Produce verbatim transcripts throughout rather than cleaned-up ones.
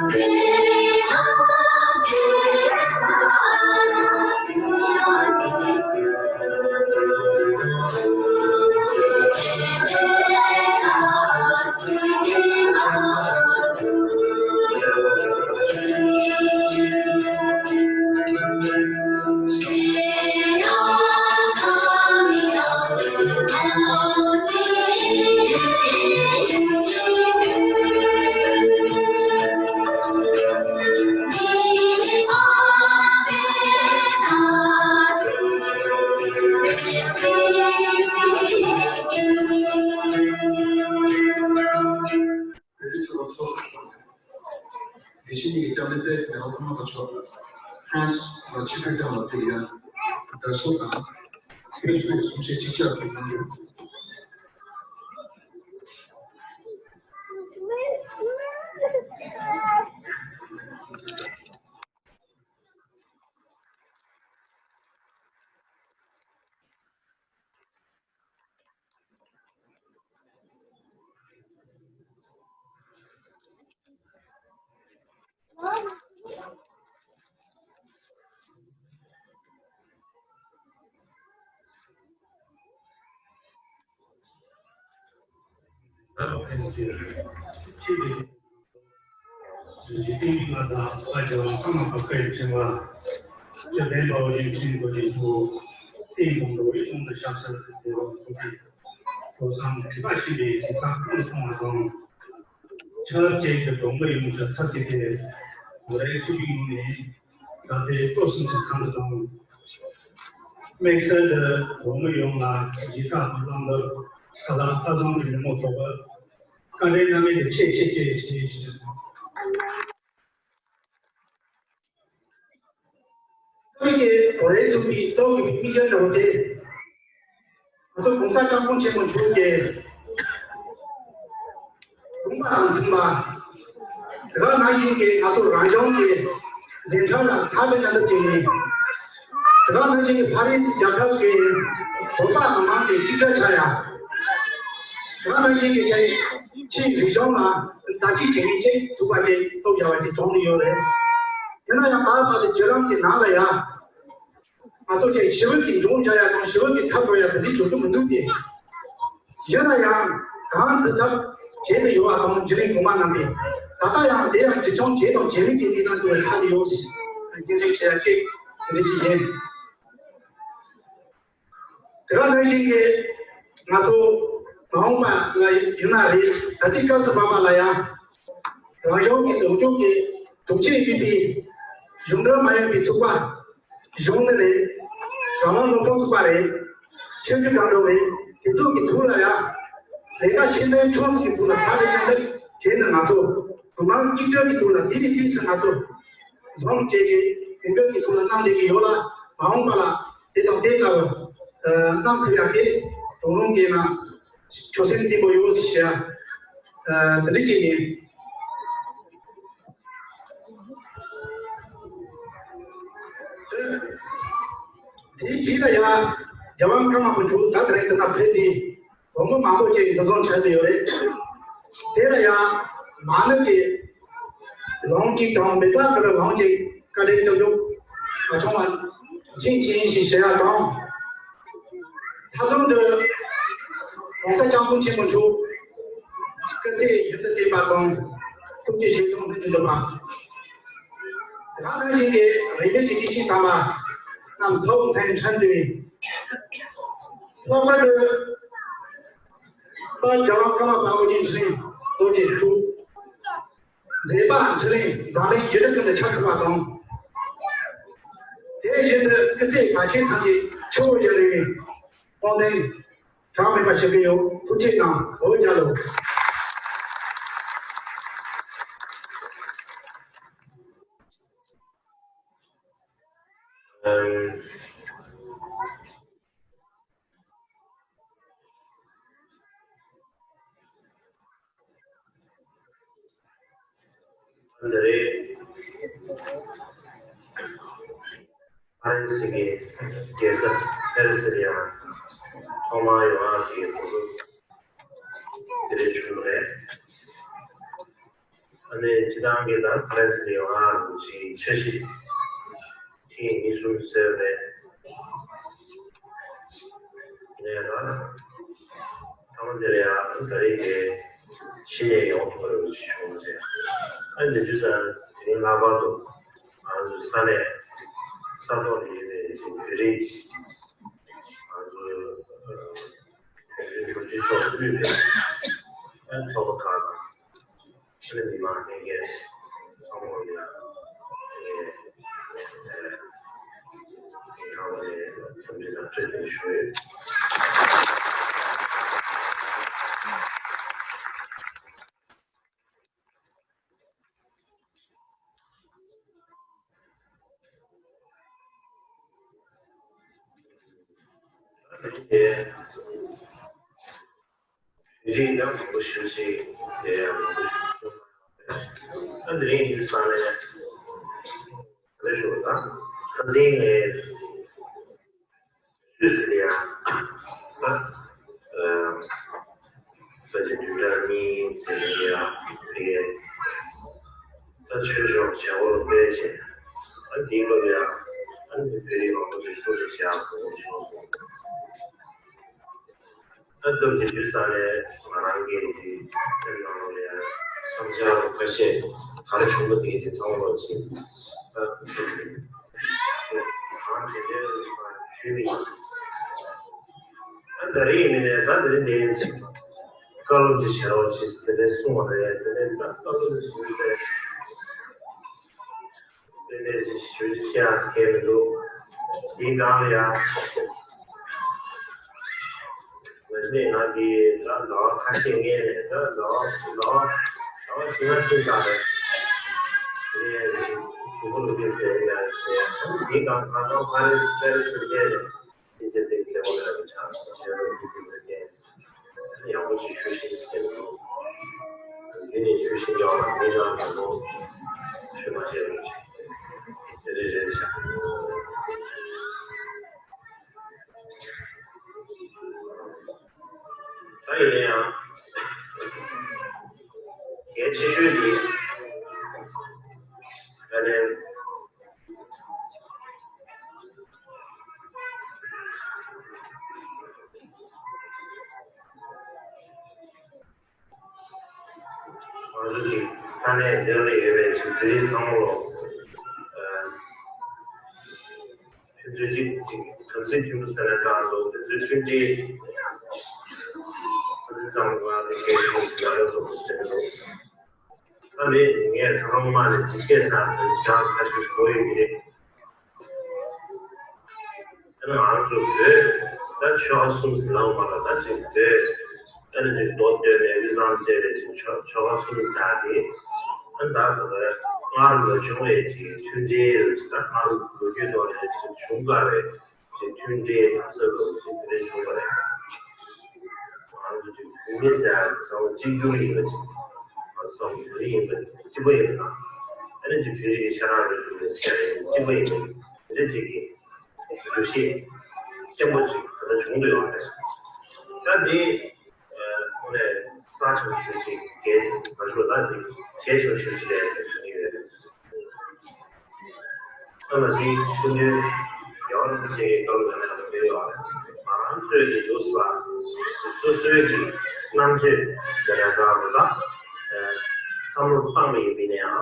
བོད་རིགས་ཚོགས་པ་ཚོགས་གཙོ་མཆོག་ནས། དེ་བཞིན་གྱི་སྐྱབས་གནས་དཔལ་རྒྱལ་བ་ཀརྨ་པ་མཆོག་ལ་ཧྥ་རན་སི་ལ་ཆིབས་བསྒྱུར་བསྐྱངས་པ་དེ་ཡང་དགའ་བསུ་དང་ཕེབས་བསུའི་གསུང་བཤད་ཅིག་བསྐྱར་དུ་གནང་རྒྱུ། རྗེ་བསྟན་པའི་མངའ་བདག་དཔལ་རྒྱལ་བ་ཀརྨ་པ་བཀའ་ཡི་ཕྲེང་བ། དཔལ་ལྡན་དཔའ་བོ་ཡུམ་ཆེན་འགོ་འདྲེན་གཙོ་བོ། བསྟན་དང་འགྲོ་བའི་དོན་དུ་ཞབས་སར་བསྐྱོད་པའི་ཐོས་བསམ་གྲུབ་པ་ཆེན་པོའི་དྲིན་ཐག་སྐུ་ལ་གཏོང་བ་དང་། ཆར་སྐྱེས་ཀྱི་གདོང་པ་ཡོངས་ཀྱི་ཚབ་བྱས་ཏེ། མོ་རའི་ཚུལ་གྱི་ངོས་ནས་ད་ལྟའི་སྤྲོ་གསུམ་གྱི་ཚང་དུ་དང་། དམིགས་བསལ་དུ་གདོང་པ་ཡོངས་ལ་གཞི་རྟག་ཏུ་བླང་དོར་ཁ་ལག་ལྷ་བཟང་གི་ཉིན་མོ་ཐོག་པར། བཀའ་དྲིན་རྣམ་མེད་དུ་ཆེ་ཆེ་ཆེ་ཞེས་ཞུ། བོད་ཀྱི་བོད་རིགས་ཚོགས་པའི་ཐོག་གི་མིག་སྔར་འགྲོ་སྟེ། ང་ཚོ་༸གོང་ས་༸སྐྱབས་མགོན་ཆེན་པོ་མཆོག་གི་དགོངས་པ་དང་མཐུན་པ། དེ་ག་ནང་བཞིན་གྱི་ང་ཚོ་རང་ལྗོངས་ཀྱི་མཛད་འཕྲིན་ལ་ཚ་བའི་གནད་དུ་བྱས་ནས། དེ་ག་ནང་བཞིན་གྱི་ཕ་རན་སི་རྒྱལ་ཁབ་ཀྱི་བོད་པ་གང་མང་གི་གཅིག་གྲོས་བྱ་ཡ། དེ་ག་ནང་བཞིན་གྱི་ཆེད་ཆེད་རིག་གཞུང་ལ་བརྡ་སྤྲོད་བྱེད་མཁན་ཅིག་ཚུགས་པ་ཅིག་ཐུགས་བཞེས་པ་ཅིག་བྱུང་ནས་ཡོད་རེད། ཡིན་ན་ཡང་ད་བར་དུ་བརྒྱུད་རིམ་གྱི་ནང་ལ་ཡ། ང་ཚོ་ཅིག་ཞི་བའི་གི་འབྱུང་བྱ་ཡ་དང་ཞི་བའི་གི་ཐབས་འགྲོ་ཡ་དེ་འདྲའི་བྱུང་གི་མི་འདུག་སྟེ། ཡིན་ན་ཡང་གང་འདི་ཐབས་བྱེད་དུ་ཡོད་པ་དང་རྒྱུན་ལས་གོང་མ་རྣམ་པས་ད་ལྟ་ཡང་དེ་ཡང་འཛིན་སྐྱོང་བྱེད་དང་བྱེད་མིན་གྱི་གནས་སྟངས་དུ་ཆགས་ཏེ་ཡོད་ཟེར་སྙན་སེང་བྱེད་ཡ་སྐད་དེ་འདྲ་ཞིག་ཡིན། དེ་ག་ནང་བཞིན་གྱི་ང་ཚོ་མ་འོངས་པ་ལ་ཡིན་ན་རེད། ད་ལྟའི་སྐབས་སུ་བབ་པ་ལ་ཡང་རང་ལྗོངས་ཀྱི་ལྡོག་ཕྱོགས་ཀྱི་དོགས་གཅོད་ཡིན་པའི་གཞུང་འབྲེལ་མ་ཡིན་པའི་ཚོགས་པ་གཞུང་ནི་རེད། རང་དབང་སློབ་ཕྲུག་ཚོགས་པ་རེད། ཆོས་བརྒྱུད་གང་འགྲོ་རེད། དེ་ཚོ་གི་ཐོག་ལ་ཡང་ལས་ཀ་ཆེན་པོའི་ཕྱོགས་སུ་གི་ཐོག་ལ་ཚ་བའི་གནད་དོན་དེ་ནི་ང་ཚོ་མི་མང་གཅིག་གྲོས་ཀྱི་ཐོག་ལ་དེ་ནི་དུས་སུ་ང་ཚོ་འཛོམས་བྱས་ཏེ་དེ་འདྲ་གི་ཐོག་ལ་གནང་བསྡད་ཀྱི་ཡོད་ལ། མ་འོངས་པ་ལ་དེ་དང་དེ་ལྟ་བུ་གནང་ཐུབ་ཡག་གི་དོ་སྣང་གི་ནང་ཆོད་སེམས་བརྟན་པོ་ཡོད་ཞེས་འདི་འདྲ་ཅིག་ཡིན། དེའི་རྗེས་ལ་ཡང་རྒྱལ་བ་ཀརྨ་པ་མཆོག་ད་དེ་རིང་འདི་ན་ཕེབས་ཏེ། ལོ་ངོ་མང་པོ་ཅིག་འདུ་འཛོམས་བྱས་ཏེ་ཡོད་རེད། དེ་ལ་ཡང་མ་ཎི་གི་ལུང་གཅིག་དང་མི་ཚགས་ཀྱི་ལུང་གཅིག་བཀའ་དྲིན་སྐྱོབ་རྒྱུ་ག་ཆུང་བ་ཅིག་ཅིག་ཡིན་ཞེས་ཞུ་ཡ་དང་། མཐའ་དོན་དུ་༸གོང་ས་༸སྐྱབས་མགོན་ཆེན་པོ་མཆོག་སྐུ་ཚེ་རིང་དུ་བརྟན་པ་དང་ཐུགས་ཀྱི་བཞེད་དོན་མཐུན་དུ་འགྲུབ་པ། དེ་ག་ནང་བཞིན་གྱི་རིག་གནས་ཀྱི་སྤྱི་ཆིངས་དམ་པ་རྣམས་ཐོག་མཐའ་ཡས་ཁྲིམས་འཛིན། ལྷག་པར་དུ་དཔལ་རྒྱལ་བ་ཀརྨ་པ་དབུ་རྒྱན་འཕྲིན་ལས་རྡོ་རྗེ་འཆང་། མཛད་པ་འཕྲིན་ལས་འཛམ་གླིང་ཡུལ་གྲུ་ཀུན་ཏུ་ཁྱབ་ཐུབ་པ་དང་། དེ་བཞིན་དུ་སྐུ་ཚེ་བར་ཆད་ཐམས་ཅད་ཆུ་བོ་བཞིན་རིང་བའི་དབང་ལྡན་གྲངས་མེད་པ་ཞིག་ཏུ་ཡོད། ཐུགས་རྗེ་གནང་། འོ་ཅག་ལོ། འདི་རེད། ཕ་རན་སི་གི་རྒྱལ་ས་ཕ་རི་སི་ལ་ཡང་ཐོག་མར་ཡོང་ཡག་གི་གོ་སྐབས་འདི་རེད་བྱུང་རེད། ཨ་ནི་སྤྱི་བཏང་གི་ད་ཕ་རན་སི་ལ་ཡོང་ང་རུ་ཅིག་འཆར་གཞི་ཐེངས་གཉིས་གསུམ་ཟེར་བས། ཡིན་ནའི་ད་ཐ་མ་དེ་ལ་ཡང་ད་རེས་དེ་གཞི་ནས་ཡོང་ཐུབ་པ་རེད་ཅེས་བྱུང་བ་རེད། ཨ་ནི་དུས་ཙང་དེ་རིང་ལྷག་པར་དུ་ང་ཚོ་ས་གནས་ས་ཐོག་ལ་ཡོད་པའི་བོད་རིགས་ང་ཚོ་བོད་རིགས་ཞབས་ཕྱི་ཕྱོགས་དབུས་པའི་ཚོགས་པ་ཁག་དང་། ཨ་ནི་མི་མང་ལྷན་རྒྱས་ཚང་མར་ཡང་ངས་ཨེ་ཨེ་ཁ་བ་ནས་འཚམས་འདྲི་དང་བཀྲ་ཤིས་བདེ་ལེགས་ཞུ། ཨེ། རིགས་ཡང་མང་པོ་ཞུ་ཞིག་དེ་ཡང་མང་པོ་ཞུ་ཞིག་ཨ་འདི་རིང་འདི་ས་ནས་ག་རེ་ཞུ་དང་ཁ་སང་ངས་སུད་སི་ལ་ཡང་ཨ་ཨ་ཕལ་ཆེར་བདུན་ཕྲག་གཉིས་ཙམ་ལ་ཡང་དེ་ད་ཆོས་ཕྱོགས་བྱ་བ་སྤེལ་བྱས་ཨ་འདི་ལོ་ཡང་ཨ་འདི་བོད་རིགས་མང་པོ་ཞིག་ཐུག་ནས་བྱ་བ་གོ་བྱུང་སོང་། ད་སྐབས་དེ་དུས་ས་ནས་ང་རང་གི་དེ་སེམས་ནང་ལ་ཡང་བསམ་འཆར་ཁ་ཤས་ག་རེ་བྱུང་པ་དེ་དེ་ཚང་མ་ལོག་ཅིག་ད་གང་དྲན་དྲན་ཞུས་པ་ཡིན། ད་ད་རེས་ཡིན་ནའི་ད་དེ་རིང་དེ་ཡིན་ཅིག་བཀའ་སློབ་ཅིག་བྱ་རོགས་ཅིག་དེ་འདྲ་གསུངས་པ་རེད། དེ་ནས་ད་བཀའ་སློབ་ཅིག་ཞུས་ཏེ། དེ་ནས་ཞུ་རྒྱུ་བཤད་ཡག་གང་མི་འདུག་དེའི་སྒང་ལ་ཡང་། ང་ཚོས་ང་འདི་ད་ཟླ་བ་ཁ་ཤས་སྔོན་ནས་ད་ཟླ་བ་ཟླ་བ་ཟླ་བ་བཞི་ལྔ་ཕྱིན་ཚར་རེད། དེ་ནས་གཟུགས་པོ་ལ་འགྱུར་བ་ཡོད་ཡ་ཞེས་དེའི་སྒང་ད་ལྟ་ཕ་རི་ཕ་རི་སི་སླེབས་ནས་ཕྱིན་ཆད་དེ་བདེ་པོ་ཡོད་པ་ཆགས་སོང་ཟེར་བའི་དེ་དེ་ཚོ་བསྟན། ཡག་པོ་ཞིག་ཞུ་ཤེས་ཟེར་གྱི་འདུག་དེ་ནས་ཞུ་ཤེས་ཡག་ལ་མི་རང་ལ་ལོ་ཞུ་མ་བྱས་རུང་ཞིག་དེ་རེ་རེ་བཞག་ད་ཡིན་ན་ཡང་གལ་ཆེ་ཤོས་དེ་ད་ལན། ང་ཚོ་གི་ས་གནས་འདིར་ལ་ཡོད་པའི་ཅིག་བོད་རིགས་ཚང་མ་ལོ། ཕན་ཚུན་གཅིག་གཅིག་དམ་ཚིག་མཐུན་པོ་ཟེར་ན་འདྲ་འདུག་ཕན་ཚུན་མཐུན་སྒྲིལ། ཕན་ཚུན་ཚང་མ་དེ་གལ་ཆེན་པོ་ཡག་ཡོད་སོགས་པ་ཞིག་རེད་འདུག་ད་ནི་ངས་ད་ལྟ་སྔོན་མ་ནས་ཅིག་བཤད་ཚར་ནས་ཅང་ཁ་ཤས་ཤིག་གོ་ཡོད་ཀྱི་རེད། ད་ནི་ང་ཚོ་བོད་ད་ཆོལ་ཁ་གསུམ་ཟེར་ལབ་མ་ལ་ད་ཅིག་བོད་ད་ནི་ཅིག་མདོ་སྟོད་ནས་དབུས་གཙང་བཅས་པའི་ཅིག་ཆོལ་ཆོལ་ཁ་གསུམ་ཟེར་ཡ་དེ་ད་ད་ག་ལ་སྔར་ལ་བྱུང་བའི་ཅིག་མཐུན་སྒྲིལ་ཅིག་ད་སྔར་ལོ་རྒྱུས་ཐོག་ནས་ཅིག་བྱུང་དཀའ་བའི་ཅིག་མཐུན་སྒྲིལ་དམ་ཟབ་ལོ་ཅིག་དེ་འདྲ་བྱུང་བ་རེད། ང་ཚོ་ཅིག་བོད་མི་ཟེར་ཡ་ཚང་མ་གཅིག་གྱུར་ཡིན་པ་ཅིག་ང་ཚོ་བོད་ཡིན་པ་གཅིག་པ་ཡིན་པ་དང་ཨ་ནི་ཅིག་བོད་རིགས་ཤ་རང་རེ་བྱུང་བའི་ཆེད་ལ་གཅིག་པ་ཡིན་པ་དེ་འདྲ་ཅིག་གི་འདུ་ཤེས་བརྟན་པོ་ཅིག་ད་ལྟ་བྱུང་འདུག་ཡོད་རེད། ད་འདི་ཁོང་ནས་རྩ་ཆེན་པོ་ཞེ་ཅིག་གལ་ང་ཚོ་ད་འདི་གལ་ཆེན་པོ་ཞེ་ཅིག་རེད་ཟེར་གྱི་ཡོད་རེད། ཨ་ལ་ཞིག་སྐུ་མདུན་རྒྱལ་བ་རིན་པོ་ཆེ་གི་སྐབས་ལ་ཡང་འདི་ཡོད་རེད། ང་རང་ཚོའི་གི་འདུག་ཟེར་བ་སོ་སོའི་གི་རྣམ་དཔྱོད་ཟེར་ཡ་འདྲ་བོ་ད་བསམ་བློ་བཏང་བ་ཡིན་པ་ཡིན་ན་ཡང་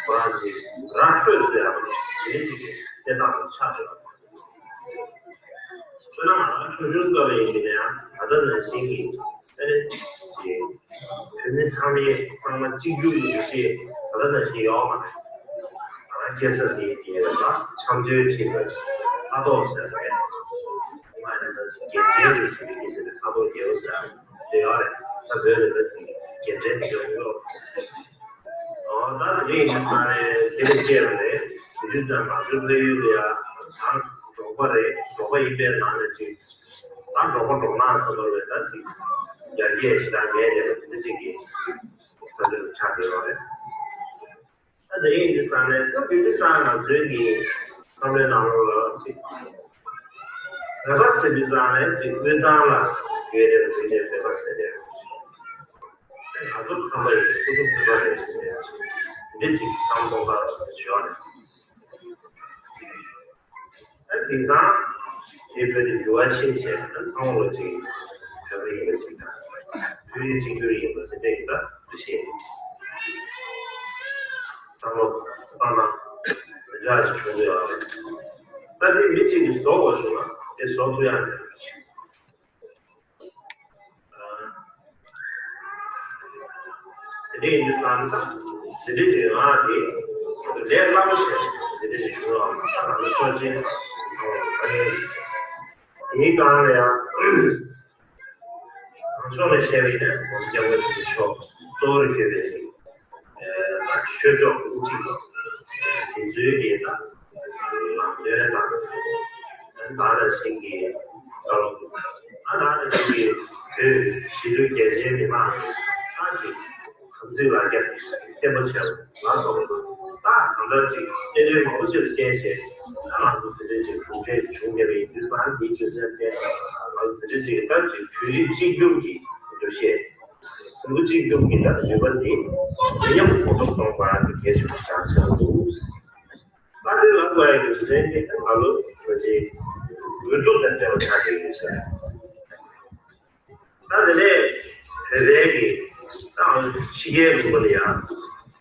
ཁོ་རང་གི་ར་འཕྲོད་དུ་ཡང་དེ་འདྲ་ཞིག་གི་གནས་སྟངས་ལ་ཆགས་ཡོད། དཔེར་ན་ང་རང་ཆུང་ཆུང་སྐབས་ཡིན་པ་ཡིན་ན་ཡང་ད་ལྟ་ནང་བཞིན་གྱི་ཨ་ནི་ཅིག་བོད་མི་ཚང་མའི་ཚང་མ་གཅིག་གྱུར་ཡིན་ཞེས་ད་ལྟ་ནང་བཞིན་ཡོད་མ་རེད། ང་རང་སྐྱེས་ས་འདི་དེ་ཡིན་ལ་ད་ཆབ་མདོའི་ཁྲིད་པ་ཁ་དོག་ཟེར་བ་རེད། ང་ཡང་ད་ཅིག་རྒྱལ་ཕྲན་རེད་ཞུ་བའི་སྐད་ཆ་རེད། ཁ་དོག་རྒྱལ་པོ་ཟེར་བ་དེ་ཡོད་རེད། ད་བོད་ལ་ད་ཅིག་རྒྱལ་ཕྲན་དེ་ཡོད་རེད། ཨོ་ད་དེ་རིང་ཡིན་ས་རེད། དེ་ལས་སྐྱེས་པ་རེད། དེ་དུས་ཙམ་ང་ཚོའི་ཕ་ཡུལ་ལ་ཡ་ད་འབྲོག་པ་རེད། འབྲོག་པ་ཡིན་པའི་ནང་ནས་ཅིག་ད་འབྲོག་པ་འབྲོག་ནག་ཟེར་བ་རེད། ད་ཅིག་ཡར་རྒྱས་ཞེ་དྲག་མེད་བསྡད་པ་དེ་འདྲ་ཅིག་གི་ས་ཆ་ལ་ཆགས་བསྡད་ཡོད་རེད། ད་དེ་ཡིན་དུས་ཙང་ནས་ད་དེ་དུས་ཙང་ང་ཚོའི་གི་བསམ་བློའི་ནང་ལོགས་ལ་ཅིག་བོད་པ་ཟེར་དུས་ཙང་ནས་ཅིག་དབུས་གཙང་ལ་ཡོད་བསྡད་པ་དེ་འདྲའི་བོད་པ་ཟེར་བསྡད་ཡོད། ང་ཚོ་ཁམས་པ་ཡིན་སོ་སོ་བོད་པ་རེད་ཟེར་བསྡད་ཡོད། འདི་ཅིག་བསམ་བློ་གཏོང་སྟངས་ལ་ཞུ་བ་རེད། ཨ་དེང་སང་དེ་བོད་དུ་འགྱུར་བ་ཕྱིན་བྱས་ཨ་ཚང་མ་ལོ་ཅིག་བོད་པ་ཡིན་པ་ཅིག་དང་བོད་རིགས་གཅིག་གྱུར་ཡིན་པ་དེ་འདྲ་ཡིན་པ་འདུ་ཤེས་བསམ་བློ་བཏང་ན་མི་འདྲ་ཞིག་བྱུང་འདུག་ཡོད་རེད། ད་དེ་མི་གཅིག་གིས་བཟོ་དགོས་བྱུང་ན་དེ་བཟོ་ཐུབ་ཡག་ནས། དེ་འདྲ་ཡིན་དུས་ཙང་ད་དེ་འདྲ་ཅིག་ང་དེ་ལས་སླ་པོ་བྱས་དེ་འདྲ་ཅིག་བྱུང་བ་ད་ང་ཚོ་ཆོག་མཆན་ཚང་བ་ད་ཡིན། དེའི་སྒང་ལ་ཡང་བཟང་ཕྱོགས་ནས་བཤད་པ་ཡིན་ན་ངོ་སྤྲོད་རྒྱག་དགོས་ཞེས་པའི་ཕྱོགས་གཙོ་བོར་གྱུར་པའི་ཅིག་ཆོས་ཕྱོགས་དབུ་ཁྲིད་དང་དེ་ཚོའི་གི་དང་ལམ་སྟོན་དང་ད་ནང་བཞིན་གྱི་བཀའ་སློབ་ད་ནང་བཞིན་གྱི་བོད་གཞིས་ལུས་རྒྱ་ཆེའི་མི་མང་ད་ཅིག་དམ་ཚིག་ལ་རྒྱ་བརྟན་པོ་བྱས་ལ་སོགས་པ་ད་གང་ལྟར་ཅིག་གནད་དོན་མང་པོ་ཅིག་ལ་བརྟེན་བྱས་ད་ང་ཚོ་དེ་འདྲ་ཅིག་གྲུབ་འབྲས་ཅིག་བྱུང་བསྡད་པ་ཡིན་དུས་ཙང་དེའི་རྒྱུ་མཚན་བརྟེན་ང་ཚོ་དེ་འདྲ་ཅིག་ད་ཅིག་བོད་རིགས་གཅིག་གྱུར་གྱི་འདུ་ཤེས། ཕུང་པོ་གཅིག་གྱུར་གྱི་དང་ནུས་པ་འདི་མི་ཉམས་གོང་མཐོར་གཏོང་བ་དེ་གལ་ཆེན་པོ་ཆགས་ཆགས་འདུག་ད་དེ་ལབ་དགོས་ཡ་རྒྱུ་མཚན་དེ་ད་ལོ་ང་ཚོའི་འོས་བསྡུ་དང་འབྲེལ་བ་ཆགས་བསྡད་ཡོད་ཟེར། ད་དེ་ནས་བོད་པའི་གི་ད་ཕྱི་རྒྱལ་ལུང་པ་ལ་ཡང་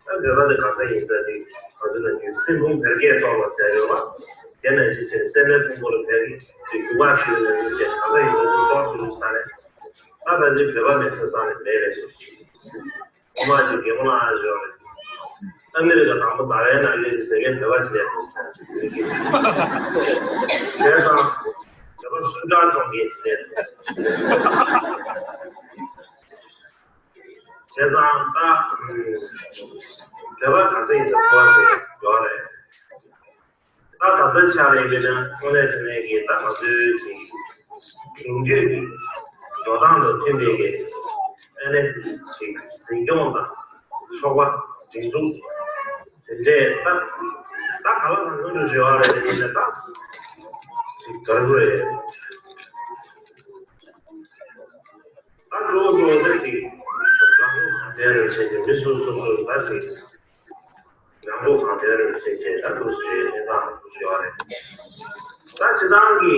ད་བོད་པ་དེ་ག་ས་ཡིན་ས་དེ་ང་ཚོ་ནང་གི་སྲིན་ཕུང་བོད་སྐད་གཏོར་བ་ཟེར་ཡོད་པ་དེ་ནང་བཞིན་བྱས་སྲན་མའི་ཕུང་པོ་ལ་བོད་ཀྱི་རྒྱུ་བ་ཞུས་ནང་བཞིན་བྱས་ག་ས་ཡིན་ས་དེ་གཏོར་ཐུབ་ས་རེད། ད་ད་ཅི་བོད་པ་མེད་ས་རྩ་ནས་མེད་རེད་ཟེར་གྱི། ཁོ་མ་ཅིག་རྒན་མོ་ལ་ཨ་ཞོག་རེད། ཨ་མི་རི་ཀ་དང་པོ་ཟླ་བའི་ནང་སླེབས་ཟེར་མཁན་བོད་པ་ཅིག་སླེབས་འདུག་ཟེར། བྱས་ཙང་བོད་པ་སུ་དྲག་གཏོང་མཁན་ཅིག་སླེབས་འདུག་ཟེར། བྱས་ཙང་ད་བོད་པ་ག་ས་ཡིན་ས་གོ་བ་ཟེར་ཡོད་རེད། ད་ད་ལྟ་ཆ་ལ་ཡིན་པས་ན་དངོས་གནས་དྲང་གནས་ཀྱི་ད་ང་ཚོའི་ཅིག་དེང་དུས་ཀྱི་འགྲོ་སྟངས་དང་མཐུན་པའི་གི་ཨ་ནི་ཅིག་འཛིན་སྐྱོང་དང་ཚོགས་པ་སྒྲིག་འཛུགས་དེ་འདྲས་ད་ད་ག་ལ་གང་འཚམ་དུ་བརྗོད་པ་རེད་ཟེར་ན་ད་ཅིག་ག་རེ་ཟེར་རེད། ད་གཙོ་བོ་གཙོ་བོ་ད་ཅིག་རང་ལུགས་གང་ལྟར་རེ་བྱས་ཏེ་མི་སོ་སོ་སོ་ད་ཅིག་ཡང་སྒོ་གང་དེར་ཞེས་བྱས་ད་འདུག་ཞེས་གནས་སྟངས་འདུག་ཞུ་བ་རེད། ད་སྤྱི་བཏང་གི་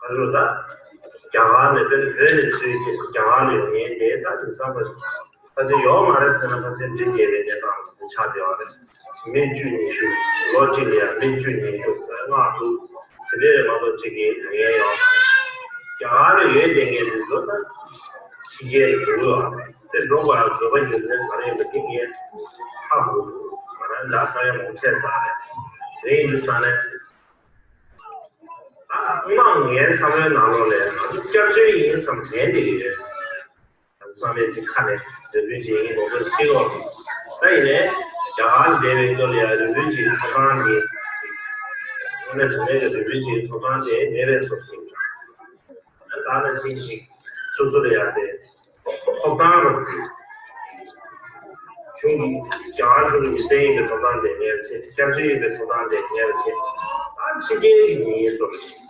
ག་ཚོད་ད་རྒྱ་གར་ནས་དཔེར་ན་བོད་ནས་ཚུར་ཅིག་རྒྱ་གར་ལ་ཡོང་མཁན་དེ་ད་དེང་སང་ཕལ་ཆེར་ཡོད་མ་རེད་ཟེར་ན་ཕལ་ཆེར་འགྲིག་བསྡད་པའི་གནས་སྟངས་འདི་ཆགས་བསྡད་པ་རེད། མི་བཅུ་ཉི་ཤུ་ལོ་གཅིག་ལ་ཡང་མི་བཅུ་ཉི་ཤུ་ལྔ་དྲུག་དེ་འདྲའི་མ་གཏོགས་གཅིག་གི་ཉེན་ཡོད། རྒྱ་གར་ལ་ཡོད་བསྡད་མཁན་དེ་ཚོ་ད་ཕྱི་རྒྱལ་ལ་འགྲོ་གི་ཡོད་རེད། དེ་འགྲོ་དགོས་ཡག་དགོས་པ་རྒྱུ་མཚན་ག་རེ་ཡིན་པ་དེ་ངས་ཧ་གོ་འདུག་ང་རང་ད་ལྟ་ཡང་མང་ཆེ་ས་རེད། དེ་ཡིན་དུས་ས་ནས་ད་སྔོན་མ་ངའི་བསམ་བློའི་ནང་ལོགས་ལ་ང་ཚོ་སྐྱབས་བཅོལ་ཡིན་བསམ་དྲན་བསྡད་ཀྱི་ཡོད། ང་ཚོ་ཚང་མས་ཅིག་ཁ་ནས་རེ་སྐུལ་བྱེད་ཀྱི་ཡིན་ལོ་ཚོད་ཤིག་འོང་། ད་ཡིན་ནའི་རྒྱ་གར་ལ་བསྡད་པའི་སྐབས་ལ་ཡང་རེ་སྐུལ་བྱེད་ཀྱི་ཐོབ་ཐང་དེ་ཅིག་དངོས་གནས་དྲང་གནས་ཀྱི་རེ་སྐུལ་བྱེད་ཀྱི་ཐོབ་ཐང་དེ་མེད་པའི་བཟོ་ཅིག་ད་ནང་བཞིན་ཅིག་སོ་སོ་ལ་ཡང་དེ་ཐོབ་ཐང་རོགས་ཀྱི་གཞུང་གི་རྒྱ་གར་གཞུང་གི་མི་སེར་ཡིན་པའི་ཐོབ་ཐང་དེ་མེད་པ་བྱས། སྐྱབས་བཅོལ་ཡིན་པའི་ཐོབ་ཐང་དེ་མེད་པ་བྱས། ད་ཕྱི་རྒྱལ་གྱི་མི་ཡིན་བཟོ་འདྲ་ཞིག་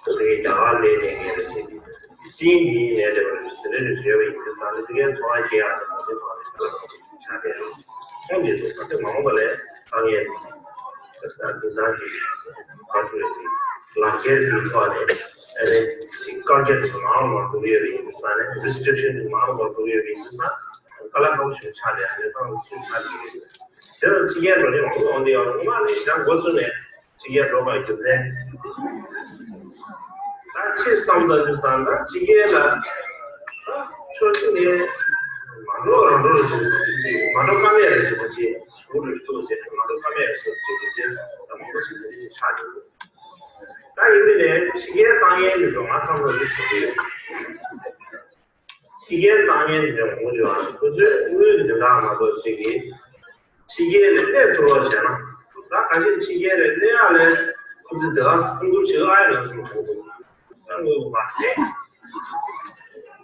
དེ་རྒྱ་གར་ལ་བསྡད་མཁན་རེད་ཅེས་ཅིག་ཅིའི་མིང་ལས་འདས་པ་རེད་ཟེར་དེ་འདྲ་ཞིག་བརྗོད་པ་ཡིན་དུས་ཙང་ནས་དེ་གའི་འཚོ་བ་སྐྱེལ་ཡག་དང་མ་བྱེད་པ་རེད་ཆགས་བསྡད་རེད། ཁོང་གིས་ད་ལྟ་མ་འོངས་པ་ལ་དཀའ་ངལ་དང་དེང་སང་གི་ག་ཚོད་ཅིག་ལག་འཁྱེར་གྱི་ཐོག་ནས་ཨ་ནི་ཅིག་བཀག་རྒྱ་དེ་མང་རུ་མང་རུ་འགྲོ་གི་ཡོད་པ་ཡིན་དུས་ཙང་ནས་རི་སི་ཊི་རིག་ཤན་དེ་མང་རུ་མང་རུ་འགྲོ་གི་ཡོད་པ་ཡིན་དུས་ཙང་དཀའ་ལས་ཁག་པོ་ཞིག་ཆགས་བསྡད་ཡ་ལས་སྟངས་ཚུལ་ཆགས་བསྡད་ཡོད། དེ་ལ་ཕྱི་རྒྱལ་འགྲོ་ནས་མང་པོ་ཡོང་དེ་ཡོད་རེད། ངོ་མ་ནི་ཡང་འགོ་ཚུགས་ནས་ཕྱི་རྒྱལ་འགྲོ་དགོས་རྒྱུ་མཚན། ད་ཕྱིར་བསམ་བློ་བཏང་དུས་ཙང་ད་ཕྱི་རྒྱལ་ལ་ད་ཕྱོགས་གཅིག་ནས་མ་འགྲོ་རང་འགྲོ་རེ་བྱེད་མ་འགྲོ་ཀ་མེད་རེ་བྱེད་པ་བྱེད་འུ་འགྲོ་ཞུ་ཐུབ་བྱེད་མ་འགྲོ་ཀ་མེད་སོགས་བྱེད་པ་བྱེད་ད་མང་པོ་ཞིག་དེ་འདྲ་ཞིག་ཆགས་འདུག་ད་ཡིན་པས་ནས་ཕྱི་རྒྱལ་བཏང་མཁན་གྱི་རོགས་ང་ཚང་མ་འདི་བྱེད་ཀྱི་ཡོད། ཕྱི་རྒྱལ་བཏང་མཁན་དེ་འདྲ་མང་པོ་བྱུང་བ་ཁོ་ཚོའི་དངུལ་འདི་འདྲ་མ་གཏོགས་ཅིག་གིས་ཕྱི་རྒྱལ་ལ་གནས་ཐུབ་རོགས་བྱས་ན། ད་ཁ་ཤས་ཕྱི་རྒྱལ་ལ་གནས་ཡག་ལས་ཁོ་ཚོས་དེ་ག་སེམས་ཁུར་བྱེད་ཨ་ཡོད་ན་སེམས་ཁུར་འདུག་ད་དངུལ་མ་ཟད།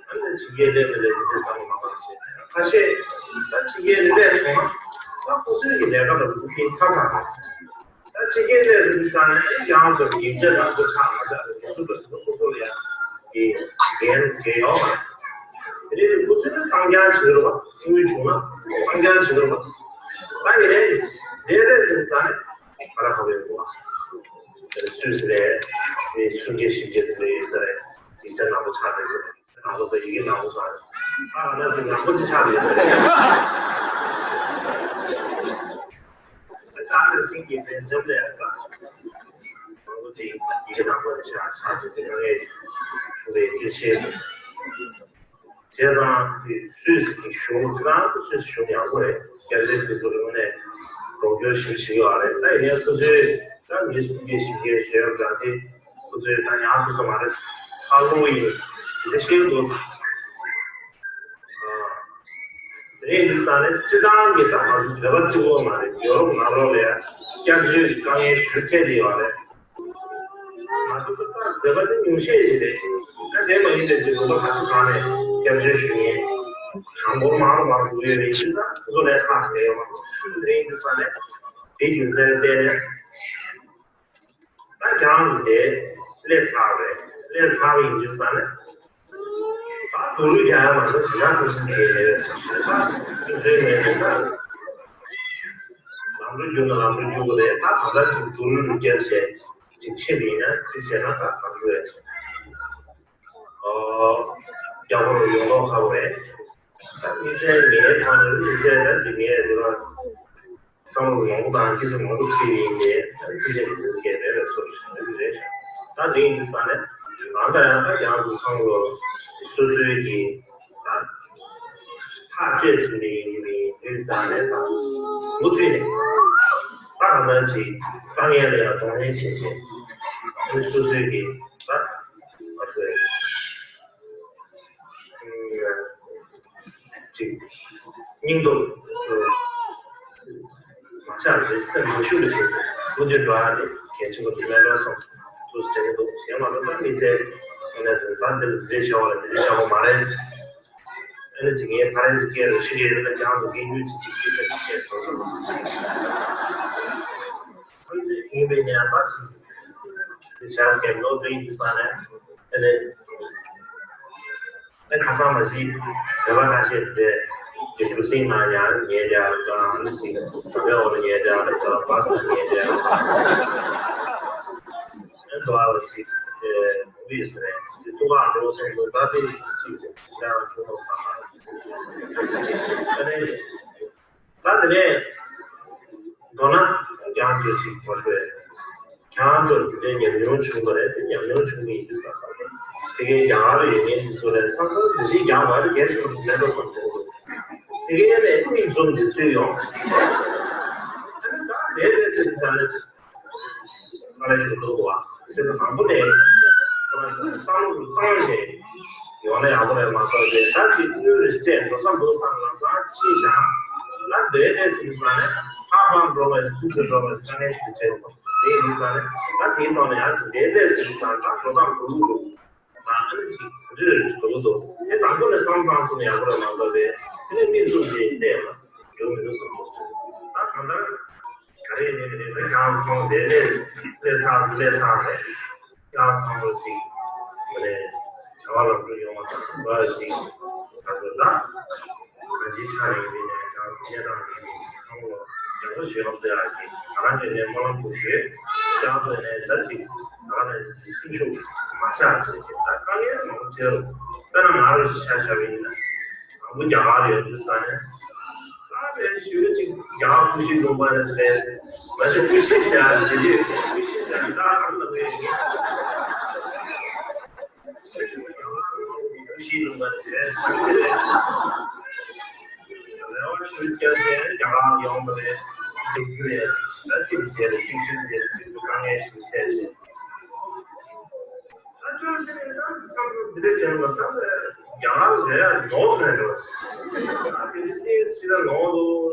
ཨ་ནི་ཕྱི་རྒྱལ་སླེབས་མི་སླེབས་དེ་བསམ་བློ་མ་བཏང་བྱས། ཁ་ཤས་ད་ཕྱི་རྒྱལ་ལ་སླེབས་སོང་ན་ད་ཁོ་ཚོའི་གི་ལས་ཀ་ལ་འགྲོ་གི་ཚ་ཚ་རེད། ད་ཕྱི་རྒྱལ་སླེབས་སོང་དུས་ཙང་ནས་ཡང་ཚོ་ཡིག་ཆ་དང་ཚོ་ཆགས་མ་ཆགས་ལ་དེ་ཚོ་ལ་ཁོ་ཚོ་ལ་ཡང་གི་འགན་འགན་ཡོད་མ་རེད། དེ་ནས་ཁོ་ཚོས་ནི་གཏོང་རྐྱང་བྱེད་རོགས་དངུལ་བྱུང་ན། སངས་རྒྱས་བྱེད་དགོས་པ། ད་ཡིན་ནའི་དེ་རེད་ཟེར་ས་ནས་ཧ་ར་ཧ་རེད་འདུག་བ། སུད་སི་རེད། མི་སུམ་བརྒྱ་བཞི་བརྒྱ་དེ་འདྲ་ཡོད་ས་རེད། ཡིག་ཆ་ནག་པོ་ཆགས་རེད་ཟེར། ནག་པོ་ཟེར་ཡི་གེ་ནག་པོ་ཟེར། ད་ང་ཚོ་ཅིག་ནག་པོ་ཅིག་ཆགས་རེད་ཟེར། ད་ནང་བཞིན་གྱི་དེ་འཇམ་ལས་ཟེར། ནག་པོ་ཅིག་ཡི་གེ་ནག་པོ་ཅིག་ཆགས་ཆགས་ཀྱི་དེ་ང་ངས་ཞུ་བའི་དེ་ཤེས། བྱས་ཙང་དེ་སུད་སི་གི་གཞུང་དེ་ནང་དུ་སུད་སི་གཞུང་ཡག་པོ་རེད། སྐྱབས་བཅོལ་དེ་ཚོ་ལ་དངོས་གནས་རོགས་སྐྱོར་ཞིབ་ཞིག་ཡོད་རེད། ད་ཡིན་ནའི་ཁོ་ཚོས་ད་མི་སུམ་བརྒྱ་བཞི་བརྒྱ་བཞེས་ཡོད་ཀྱང་དེ་ཁོ་ཚོས་ད་ཉར་ཐུབ་ས་མ་རེད། ཧ་ལོ་ཡིན་དེ་འདྲ་བཤད་འདུག་ས། དེ་ཡིན་དུས་ས་ནས་སྤྱི་བཏང་གི་ད་ང་ཚོ་བོད་པ་གཅིག་པོ་མ་རེད། ཡོ་རོབ་ནང་ལོགས་ལ་ཡང་སྐྱབས་བཅོལ་གྱི་དཀའ་ངལ་ཞེ་པོ་འཕྲད་བསྡད་ཡོད་རེད། ང་ཚོ་ད་བོད་པ་དེ་ཉུང་ཤས་ཤིག་རེད། ད་དེ་མ་ཡིན་པའི་ཅིག་ལོ་ཚོད་ག་ཚོད་གང་ནས་སྐྱབས་བཅོལ་ཞུ་མཁན་གྲངས་འབོར་མང་རུ་མང་རུ་འགྲོ་ཡོད་རེད། ཡིན་ཙང་ཁོ་ཚོ་ལས་ཁག་ཞིག་ཡོད་མ་རེད། དེ་ཡིན་དུས་ས་ནས་དེ་རྒྱུ་མཚན་བལྟས་ནས་ད་རྒྱང་རིང་དེ་སླེབས་ཚར་བ་རེད། སླེབས་ཚར་བ་ཡིན་དུས་ས་ནས་ད་སྡུག་རུས་རྒྱག་ཡ་མ་གཏོགས་ཞེ་དྲག་ཐབས་ཤེས་ཟེར་ཡ་མེད་པའི་བཟོ་ཞིག་རེད། ད་སོ་སོའི་ངོས་ནས་ད་ལམ་འགྲོ་རྒྱུག་ན་ལམ་འགྲོ་རྒྱུག་གི་རེད། ད་ད་ལྟ་ཅིག་སྡུག་རུས་རུ་བརྒྱབ་བྱས་ཅིག་ཕྱིན་པ་ཡིན་ན་ཅིག་བྱས་ན་ད་ག་རེ་ཞུ་རེད། ཨོ། རྒྱ་བོ་རུ་ཡོང་ཐོག་ཁག་པོ་རེད། ད་དམིགས་བསལ་ངའི་ཐོག་ནས་དམིགས་བསལ་ད་ཅིག་ངས་འདི་ར་བསམ་བློ་མང་པོ་དང་སྐད་ཆ་མང་པོ་དྲིས་ཡིན་ཏེ། ཅི་བྱས་ནས་འདི་སྐད་མེད་པའི་བཟོ་ཞིག་རེད་ཤག་ད་དེ་ཡིན་དུས་ས་ནས་ང་ད་ཡང་ད་ཡང་དུ་བསམ་བློ་སོ་སོའི་གི་ད་ཐག་བཅད་ཟིན་པའི་ཡིན་གྱི་མིན་དུས་ས་ནས་ད་མུ་མཐུད་ནས་ད་གང་ལྟར་ཅིག་དཀའ་ངལ་ལ་ཡང་གདོང་ལེན་བྱེད་བྱེད་ཨ་ནི་སོ་སོའི་གི་ད་མ་ཞུ་བའི། ཅིག་སྙིང་སྟོབས་མ་ཆག་རེད། སེམས་མ་ཞུམ་པ་བྱས་ཏེ་མུ་མཐུད་འགྲོ་ཡ་དེ་གལ་ཆེན་པོ་དེ་མེད་འགྲོ་སོང་དུ་ཟེར་གྱི་འདུག་གཞན་མ་གཏོགས་ད་དམིགས་བསལ་ངོས་ནས་ད་འདི་ལ་འདི་འདྲས་བྱ་བ་ལ་འདི་འདྲས་བྱ་དགོས་མ་རེད། ཨ་ནི་ཅིག་ངས་ཕ་རན་སི་སྐད་རེད། ཕྱི་རྒྱལ་ཡིན་ན་རྒྱང་དུ་སྐད་སྙུང་ཅིག་ཅིག་ཅིག་ཅིག་བྱས་འགྲོ་སོང་། ཨ་ནི་ཡིན་པའི་ནས་ད་ཅིག་འདི་བྱ་སྐད་ནོར་འདྲ་ཡིན་ས་ནས་ཨ་ནི། ཨེ་ཁ་སང་མ་གཞི་བོད་པ་ཁ་ཤས་དེ་གི་གྲུ་གཟིངས་ནང་ཡང་ཉལ་བསྡད་ཡག་དང་ཨ་ནི་ཟ་མའི་འོག་ལ་ཉལ་བསྡད་ཡག་དང་བྷ་སི་ནང་ཉལ་བསྡད་ཡག་ཨེ་འདུག་ཨ་ཅིག་དེ་མི་ཡོད་ས་རེད། དེ་ཐུག་ག་འགྲོ་སོང་དུས་ད་དེ་ཅིག་ཡང་ཆུང་ལོག་ཁ་ཁ་ཨ་ནི། ད་དེ་ནས་མདོར་ན་རྒྱང་ཚོད་ཅིག་མ་ཞུ་བས། རྒྱང་ཚོད་དེ་འདྲའི་ཉམས་མྱོང་བྱུང་བ་རེད། དེ་ཉམས་མྱོང་བྱུང་བའི་དུས་ད་དེ་གའི་རྒྱ་གར་ཡོད་མཁན་དེ་ཚོ་ལས་ཚང་མ་དེ་བཞིན་རྒྱང་བར་གལ་ཆེན་པོ་མེད་འགྲོ་བསམ་གྱི་འདུག་དེ་གའི་ནས་མིག་འཛུམ་ཅིག་ཚུད་ཡོང་། ཨ་ནི་ད་དེ་རེད་ཟེར་ས་ནས། ཨ་ནེ་ཞུ་ཐུབ་འདུག་བ། ཅེས་བསམ་བློ་བཏང་ནས་ཡོང་ན་ཡག་པོ་རེད་མ་གཏོགས་ཏེ་ད་ཅིག་དངུལ་རེ་སྤྲད་འགྲོ་བསམ་འདུག་བསམ་ལམ་སང་ཕྱིན་ཤག་ང་འདིར་སླེབས་ཟིན་ས་ནས་ཧ་ཧ་འགྲོ་བའི་ཚུལ་ཚུལ་འགྲོ་བའི་དཀའ་ངལ་ཞིག་བྱས་འདུག་དེ་ཡིན་ས་ནས་ད་དེའི་ཐོག་ནས་ཡང་ཅིག་འདིར་སླེབས་ཟིན་ས་ད་འགྲོ་སྟངས་འགྲོ་ལུགས་འདུག་ང་ཨ་ནི་ཅིག་ག་ཚོད་རེ་གོ་གི་འདུག་དེ་དང་པོ་ནས་བསམ་བཏང་ཐུབ་ན་ཡག་པོ་རེད་མ་གཏོགས་ཏེ་དེ་ནས་མིག་བཙུམ་སྟེ་བསྡད་ཡོད་ན་འགྲོ་མི་འདུག་བསམ་འདུག་ད་གང་ལྟར། ག་རེ་ཡིན་ནའི་རེད། ད་ཡང་ཚང་དེ་ལས་སླེབས་ཚར་སླེབས་ཚར་རེད། ཡང་ཚང་ལོ་གཅིག་མ་ནས་བྱ་བ་ལམ་འགྲོ་ཡོང་བ་དང་འགྲོ་བ་གཅིག་ད་ཚོ་ད་གང་ཅི་ཆགས་ཡིན་མིན་ནས་ཀྱང་གནས་སྟངས་ཡིན་མིན་ཚང་ལོ་ཡག་པོ་ཞིག་ཡོང་བསྡད་ཡག་གི་ང་རང་གི་ནས་སྨོན་ལམ་ཞུ་ཞུས། ཡང་ཚོ་ནས་ད་ཅིག་ང་རང་ནས་སེམས་ཤུགས་མ་ཆག་བྱས་ཤིག་ད་དཀའ་ངལ་མང་པོ་འཕྲད་རུང་དཔེར་ན་ང་རང་ཞིག་ཆ་བཞག་པ་ཡིན་ན་དང་པོ་རྒྱ་གར་ཡོང་དུས་ས་ནས། ད་རེས་ཞུ་ཅིག་ཡང་ཀུ་ཤུ་ལུང་པ་རེད་ཟེར། མ་གཞི་ཀུ་ཤུ་ཟེར་ཡ་འདི་རེད། ཀུ་ཤུ་ཟེར་ཡ་ད་ཧང་ལ་བས་ངེས། ཞུ་ཅིག་ཡང་ཀུ་ཤུ་ལུང་པ་རེད་ཟེར། ཞུ་ཅིག་རེད། རེ་བ་ཞུ་རྒྱ་ཟེར་རྒྱ་གར་ཡོང་བ་རེད། འགྲིག་རྒྱུ་རེད། ད་གཅིག་བྱས་རེད། གཅིག་གཅིག་བྱས་རེད། གཅིག་ཏུ་དཀའ་ངལ་ཞིག་འཕྲད་བྱས། ད་ཅོ་ཅི་ནས་ད་ཚང་མ་འདི་འདྲ་བྱས་ན་ད་རྒྱ་གར་ལ་ཡ་ནོར་སོང་ཡ་འགྲོ། ད་དེ་ནི་ཏོག་ཙམ་ལ་ནོར་འདུག་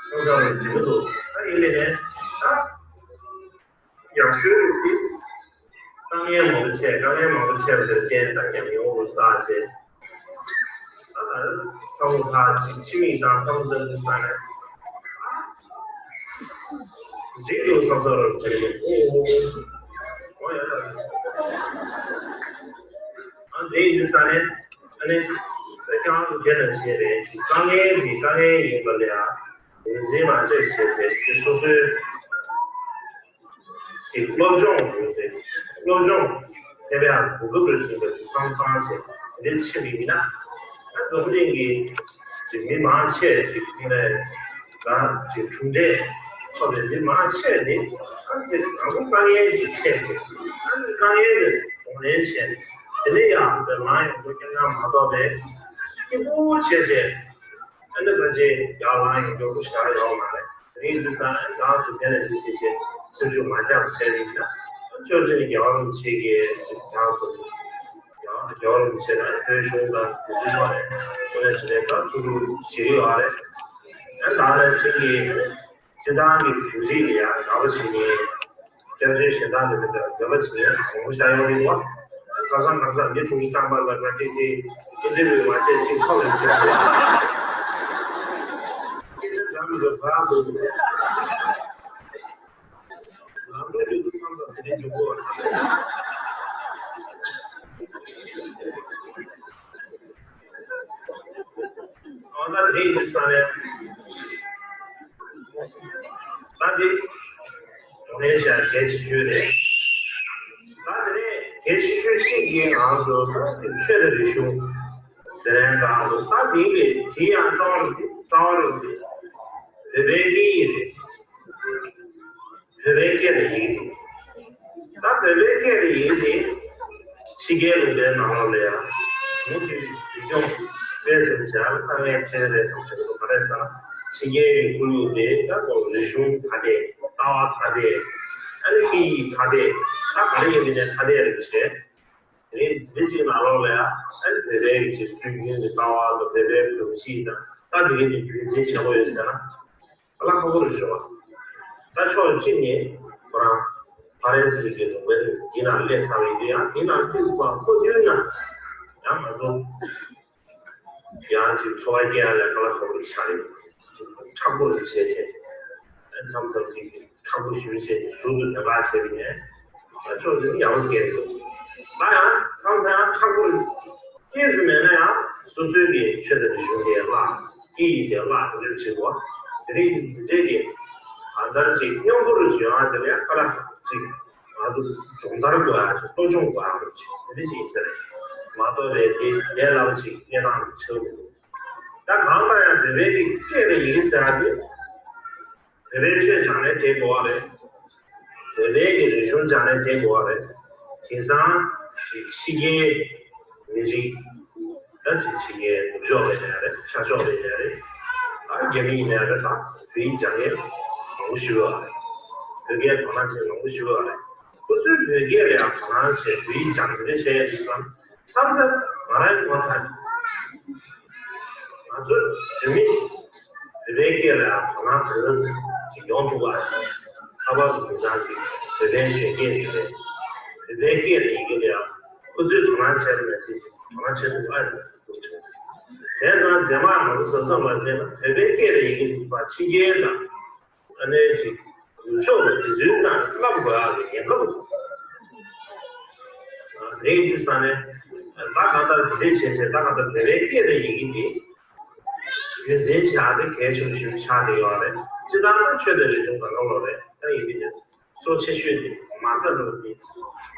ཚང་ཚང་རེ་བྱེད་ཀྱི་འདུག་ད་ཡིན་ནའི་ད་ཡག་ཤོས་རེད་དེ། དཀའ་ངལ་མང་པོ་འཕྲད། དཀའ་ངལ་མང་པོ་འཕྲད་པ་དེར་བརྟེན་ད་ཉམས་མྱོང་རུ་བསགས་བྱས། ད་ད་བསམ་བློ་ཐག་ཅིག་ཕྱི་མིག་དང་བསམ་བློ་བཏང་དུས་ས་ནས། འགྲིག་འདུག་བསམ་བསམ་རུ་དྲན་གྱི་འདུག་ཨོ་ཨོ་ཨོ། ཨ་འདི་ཡིན་དུས་ས་ནས་ཨ་ནི། ཁྱེད་རང་ཚོ་དེ་ལ་བྱས་རེད། དཀའ་ངལ་འདི་དཀའ་ངལ་ཡིན་པ་ལ་ཡང་། ངོས་འཛིན་མ་བྱས་བྱས་བྱས་ཀྱི་སོ་སོའི་ཀྱི་སློབ་སྦྱོང་ཡོད་རེད། སློབ་སྦྱོང་ཕན་པའི་ཨ་གོ་སྐབས་རེ་བྱུང་བ་ཅིག་བསམ་བཏང་བྱས་འདི་ཕྱིན་པ་ཡིན་ན། ཨ་འཛམ་བུ་གླིང་གི་ཅིག་མི་མང་ཆེ་ཅིག་ཁོང་ལ་ང་ཅིག་གྲུབ་འབྲས་ཐོབ་པའི་མི་མང་ཆེ་ནི་ཨ་ཅིག་དང་པོ་དཀའ་ངལ་ཅིག་འཕྲད་བྱས། ཨ་ནི་དཀའ་ངལ་དེ་གདོང་ལེན་བྱས་ནས་དེ་ནས་ཡང་དེ་ལངས་ཡོང་དགོས་ཀྱང་ཡང་མ་གཏོགས་པའི་སྐྱིད་པོ་བྱས་བྱས། ཨ་ནི་ཕལ་ཆེར་ཡར་ལངས་ཡོང་མགྱོགས་པོ་ཞེ་དྲག་ཡོད་མ་རེད། དེ་རིང་འདི་ས་ནས་ང་ཚོ་དེ་ནས་ཅི་ཞིག་བྱེད་སེམས་ཤུགས་མ་རྒྱག་བྱས་རིགས་ན་ཆོས་ཅན་རྒྱལ་བ་རིན་པོ་ཆེ་གིས་ང་ཚོ་རྒྱལ་བ་རིན་པོ་ཆེ་དང་བོད་གཞུང་དང་དེ་ཚོའི་ཐོག་ནས་དངོས་གནས་བྱས་ནས་ད་ཐུགས་ཁུར་བཞེས་ཀྱི་ཡོད་རེད། ཨ་ནི་ད་ནས་ཕྱིན་གྱི་སྤྱི་བཏང་གི་བོད་རིགས་ལ་ཡང་དགའ་པོ་བྱེད་མཁན། སྐྱབས་བཅོལ་གཞན་དག་ལ་འདི་འདྲ་འདོད་པ་བྱེད་མཁན་མང་པོ་ཤར་ཡོང་གི་འདུག་ཁ་སང་ཁ་སང་མི་དྲུག་ཅུ་ཐམ་པ་ལ་ང་ཏིག་ཏིག་ཨིན་ཊར་བིའུ་མ་བྱས་ཅིག་ཁ་ལ་ཅིག་ཟེར། སྐད་ཆ་འདྲ་མི་འདྲ་བར་དུ་ལམ་འགྲོ་རྒྱུ་དུ་མཚམས་དང་དེ་འདྲའི་འཇུག་གོ། འོ་ན་དེ་ཡིན་དུས་ས་ནས། ད་འདི་གདོང་ལེན་བྱ་གལ་ཆེ་ཤོས་རེད། ད་དེ་ནས་གལ་ཆེ་ཤོས་གཅིག་ཡིན་ང་ཚོ་ད་འདི་ཆོས་དང་རིག་གཞུང་ཟེར་ཡང་འདྲ་འདུག་ད་དེ་ཡིན་པས་དེ་ཡང་རྩ་བ་རུ་འདི་རྩ་བ་རུ་འདི་བོད་པའི་སྐད་ཡིག་རེད། བོད་པའི་སྐད་དང་ཡི་གེ་དེ། ད་བོད་པའི་སྐད་དང་ཡི་གེ་དེ་ཕྱི་རྒྱལ་ལུང་པའི་ནང་ལོགས་ལ་ཡང་མུ་མཐུད་འཛིན་སྐྱོང་སྤེལ་ཟིན་བྱས་ཨ་དཀའ་ངལ་འཕྲད་རེད་བསམ་གྱི་འདུག་ག་རེ་ཟེར་ན་ཕྱི་རྒྱལ་གྱི་ཁོར་ཡུག་དེ་ད་ལྟ་རིག་གཞུང་ཐ་དད་ལྟ་བ་ཐ་དད་ཨ་ནི་སྐད་ཡིག་ཐ་དད་ད་ག་རེ་ཡིན་མིན་ནས་ཐ་དད་རེད་བྱས། དེ་འདི་གཅིག་ནང་ལོགས་ལ་ཡང་ཨ་ནི་བོད་པའི་གི་ཅིག་སྲོལ་རྒྱུན་གྱི་ལྟ་བ་དང་བོད་པའི་གོམས་གཤིས་དང་ད་འདི་གའི་ནི་རྒྱུན་འཛིན་བྱེད་དགོས་ཡོད་ཟེར་ན། ལ་ཁག་པོ་རེད་ཤོག་ད་ཕྱོགས་གཅིག་ནས་ཁོ་རང་ཕ་རན་སི་གི་ལུང་པའི་འདི་ནང་སླེབས་ཚར་བའི་དུས་ཡང་དེ་ནང་ཏོག་ཙམ་ཕར་འཁོར་དུས་ན་ཡང་ང་ཚོ་ཡང་ཅིག་འཚོ་བ་སྐྱེལ་ཡ་ལ་དཀའ་ལས་ཁག་པོ་ཞིག་ཆགས་རེད། ཅིག་མཁྲེགས་པོ་རེ་བྱས་བྱས་མཚམས་མཚམས་ཅིག་མཁྲེགས་པོ་ཞེ་པོ་བྱས་ཅིག་ཟུར་དུ་དོན་དག་བྱས་པ་ཡིན་ན་ཕྱོགས་གཅིག་ནས་ཡག་པོ་ཞིག་སྐྱེལ་འདུག་ད་ཡང་མཚམས་མཚམས་ཡང་མཁྲེགས་པོ་རེ། གཉིས་སུ་མེད་ན་ཡང་སོ་སོའི་གི་ཆོས་དང་རིག་གཞུང་དེ་བརླག་སྐད་ཡིག་དེ་བརླག་དེ་འདྲ་བྱེད་དགོས། དེ་རིང་འདི་འདྲའི་གི་གང་ལྟར་ཅིག་སྙོམས་པོ་རུ་བྱུང་ཡང་དེ་ལ་ཡང་ཁ་ལ་ཅིག་ང་ཚོ་སྦྱོང་བརྡར་དགོས་ཡ་ཅིག་གཏོར་སྐྱོན་དགོས་ཡ་རུ་ཅིག་དེ་འདྲ་ཅིག་ཡིན་ས་རེད་མ་གཏོགས་རེད་དེ་ལས་སླ་པོ་ཅིག་གནས་སྟངས་རུ་ཆགས་མི་འདུག་ད་གང་ལྟར་ཡང་བོད་པའི་གི་སྐད་དང་ཡིག་ཟེར་ཡ་དེ། བོད་པའི་ཆོས་སྦྱང་ནས་བསྡད་དགོས་པ་རེད། བོད་པའི་གི་རིག་གཞུང་སྦྱང་ནས་བསྡད་དགོས་པ་རེད། དེང་སང་ཅིག་ཕྱི་རྒྱལ་མི་རིགས་ད་ཅིག་ཕྱི་རྒྱལ་ནུབ་ཕྱོགས་ལ་ཡིན་ནའི་རེད་ཤར་ཕྱོགས་ལ་ཡིན་ནའི་རེད། ཨ་རྒྱ་མི་ཡིན་ནའི་རེད་ད་བོད་ཡིག་སྦྱང་མཁན་མང་པོ་ཞིག་ཡོད་རེད། བོད་སྐད་དོ་སྣང་བྱེད་མཁན་མང་པོ་ཞིག་ཡོད་རེད། ཁོ་ཚོས་བོད་སྐད་ལ་ཡང་དོ་སྣང་བྱས་བོད་ཡིག་སྦྱང་རེ་བྱས་ཡོད་དུས་ཙང་། མཚམས་མཚམས་ང་རང་ངོ་ཚ། ང་ཚོ་བོད་མི་བོད་པའི་སྐད་ལ་དོ་སྣང་གང་ཙམ་ཅིག་ཡོང་ཐུབ་པ་ཡིན། ལྷག་པར་དུ་དེང་སང་ཅིག་བོད་པའི་གཞོན་སྐྱེས་ཚོ་རེད། བོད་པའི་སྐད་ལ་ཡི་གེ་ལ་ཡང་ཁོ་ཚོས་དོ་སྣང་བྱས་པ་ནང་བཞིན་ཅིག་དོ་སྣང་བྱེད་ཐུབ་པ་ཡིན་ཟེར་དགོས་བྱུང་། བྱས་ཙང་རྗེས་མ་ང་ཚོ་བཟོ་ཚོང་ལ་བྱས་ན་བོད་པའི་སྐད་ལ་ཡི་གེ་འདི་ཚོ་ཕར་ཕྱི་རྒྱལ་དང་། ཨ་ནེ་ཅིག་ནུབ་ཕྱོགས་ལ་དེ་ཚོའི་རྩ་ནས་བསླབ་དགོས་ཡག་གི་ཉེན་ཁ་འདུག་དེ་ཡིན་དུས་ས་ནས་ད་གང་ལྟར་དེ་འདྲས་བྱས་བྱས་ད་གང་ལྟར་བོད་པའི་སྐད་དང་ཡི་གེ་འདི་རྒྱུན་འཛིན་བྱེད་ཡག་དེ་གལ་ཆེན་པོ་ཞིག་ཆགས་བསྡད་ཡོད་རེད། སྤྱིར་བཏང་ན་ཆོས་དང་རིག་གཞུང་གང་ག་ལོག་རེད། ད་ཡིན་དུས་གཙོ་ཆེ་ཤོས་དེ་མ་རྩ་འགྲོ་དེ་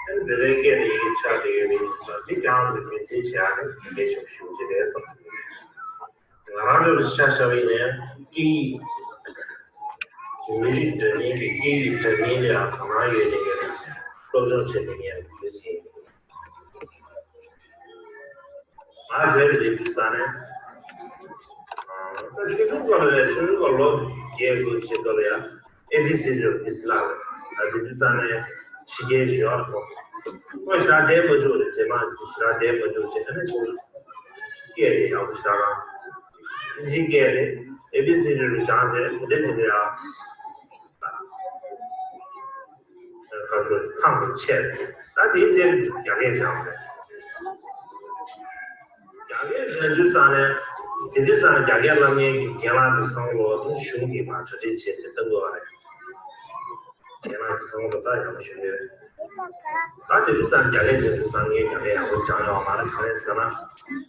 ཨ་ནི་བོད་པའི་སྐད་དང་ཡི་གེ་ཆགས་བསྡད་ཡོད་པའི་ས་འདི་ཀྱང་རྒྱུན་འཛིན་བྱེད་ཡག་དེ་གལ་ཆེན་པོ་ཞིག་རེད་བསམ་གྱི་འདུག་ང་རང་ཚོར་ཆ་བཞག་པ་ཡིན་ན་སྐད་ཡིག་མི་རིགས་འདྲ་མིན་གྱི་སྐད་ཡིག་འདྲ་མིན་ལ་ཡང་དོ་སྣང་ཡོད་མཁན་གྱི་སློབ་སྦྱོང་བྱེད་མཁན་གྱི་མི་ཞིག་ཡིན། ང་བོད་ལ་སླེབས་དུས་ས་ནས་ད་ཆུང་ཆུང་སྐབས་ལ་ཆུང་ཆུང་སྐབས་ལོ་བརྒྱད་དགུ་བྱེད་སྐབས་ལ་ཡང་ཨེ་བི་སི་ཌི་ལ་ཨེ་བི་སི་ཌི་བསླབ་རེད། ད་དེ་དུས་ས་ནས་ཕྱི་རྒྱལ་ཞུ་བར་ཐོག་ཁོ་ཞེ་དྲག་བསྡད་མ་བཅུག་རེད། རྗེས་མ་ཞེ་དྲག་བསྡད་མ་བཅུག་བྱས་ཨ་ནི་ཁོ་སྐད་དེ་ཡག་པོ་ཞེ་དྲག་རང་ཨིན་ཇིའི་སྐད་རེད། ཨེ་བི་སི་ཌི་རུ་སྦྱངས་རྗེས་དེ་འདྲ་བྱས་ནས་ཡང་ཁ་ཤོ་ཚང་དུ་ཆད་རེད། ད་དེའི་རྗེས་རྒྱ་སྐད་སྦྱངས་རེད། རྒྱ་སྐད་སྦྱང་དུས་ཙང་ནས་དེ་དུས་ཙང་ནས་རྒྱ་སྐད་བསླབ་མཁན་གྱི་རྒན་ལགས་དང་བསམ་བློ་དང་གཞུང་གིས་མར་གྲ་སྒྲིག་བྱས་ཚེ་ལྟ་དགོས་པ་རེད། རྒན་ལགས་ཀྱི་བསམ་བློ་ད་ཡག་པོ་ཞིག་ཡོད། ད་དེ་དུས་སང་རྒྱ་སྐད་བྱས་དུས་སང་ངས་རྒྱ་སྐད་ཡག་པོ་སྦྱངས་ཡོད་མ་རེད། ག་རེ་ཟེར་ན།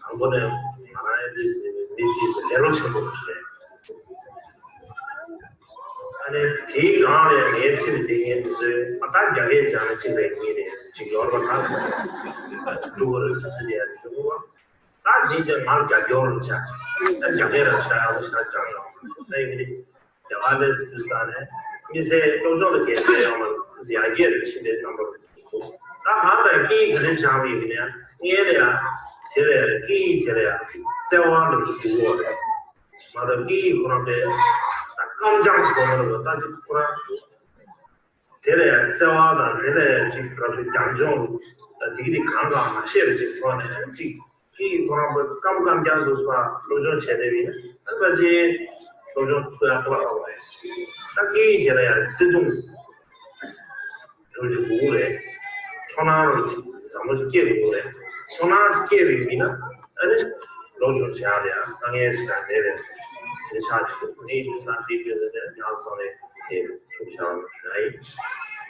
དང་པོ་ནས་ང་རང་ཡང་འདི་ཟེར་མི་འདི་ཟེར་ལས་སླ་ཆེན་པོ་རེད། ཨ་ནི་དེའི་སྒང་ལ་ངའི་ཚེ་འདི་ངའི་འདི་ཚོའི་ཨ་ད་རྒྱ་སྐད་སྦྱངས་ན་གཅིག་རེད་གཉིས་རེད་གཅིག་ཡོད་རེད་པ། ད་འདུག་གོ་རེད་ཟེར་ཡ་རེད་བྱུང་བ། ད་འདི་ཀྱང་ང་རྒྱབ་སྐྱོར་རུ་ཆགས་ཤིང་ད་རྒྱ་སྐད་རང་ཤ་ཡག་པོ་ཤ་སྦྱངས་ཡོང་ད་ཡིན་གྱི་རེད། རྒྱ་གར་ལས་སུ་ས་ནས་མི་སེར་སློབ་སྦྱོང་ལ་རྒྱལ་ཆེན་ཡོང་བ་ཡར་རྒྱས་རུ་ཕྱིན་པའི་རྣམ་པ་རུ་འདུག་ད་གང་ལྟར་སྐད་ཡིག་ག་རེ་སྦྱངས་པ་ཡིན་ན་ཡང་ངས་ལ་ཡང་དེ་ལ་ཡང་སྐད་ཡིག་དེ་ལ་ཡང་ཅིག་བརྩེ་བ་ལ་ཅིག་འདུག་གོ་རེད། མ་གཏོགས་སྐད་ཡིག་ཁོ་རང་དེ་ད་སྐམ་སྦྱངས་ཟེར་བ་ལ་ད་ཅིག་ཁོ་རང་། དེ་ལས་བརྩེ་བ་དང་དེ་ལས་ཅིག་ག་ཚོད་རྒྱབ་ལྗོངས་དང་དེ་གི་དེ་གང་གང་མ་ཤེས་པ་ཅིག་ཐོག་ནས་ཅིག་གིས་ཁོ་རང་པོ་སྐམ་སྐམ་རྐྱང་དུ་སོང་སློབ་སྦྱོང་བྱས་བསྡད་པ་ཡིན་ན་ཨ་ཕ་ཅེ་སློབ་སྦྱོང་ཐུབ་ཡག་པོ་ལ་ཧ་གོ་རེད། ད་སྐད་ཡིག་དེ་ལ་ཡང་བརྩེ་དུང་འགྲོ་བཅུག་དགོས་རེད། ཚོར་སྣང་རུ་ཅིག་བཟང་པོ་ཅིག་སྐྱེ་དགོས་རེད། ཚོར་སྣང་ཅིག་སྐྱེ་བ་ཡིན་ན་ཨ་ནི་སློབ་སྦྱོང་བྱེད་ཡག་ལ་ཡང་དཀའ་ངལ་ཞིག་ཡང་མེད་པས་སོ་དེ་ཆགས་ཀྱི་འདུག་ངས་དུས་སང་དེའི་སྐྱོན་ཚོ་དེ་ཡང་ཚང་རེད་དེ། ཐུགས་ཆགས་ཞུ་ཡ་ཡིན།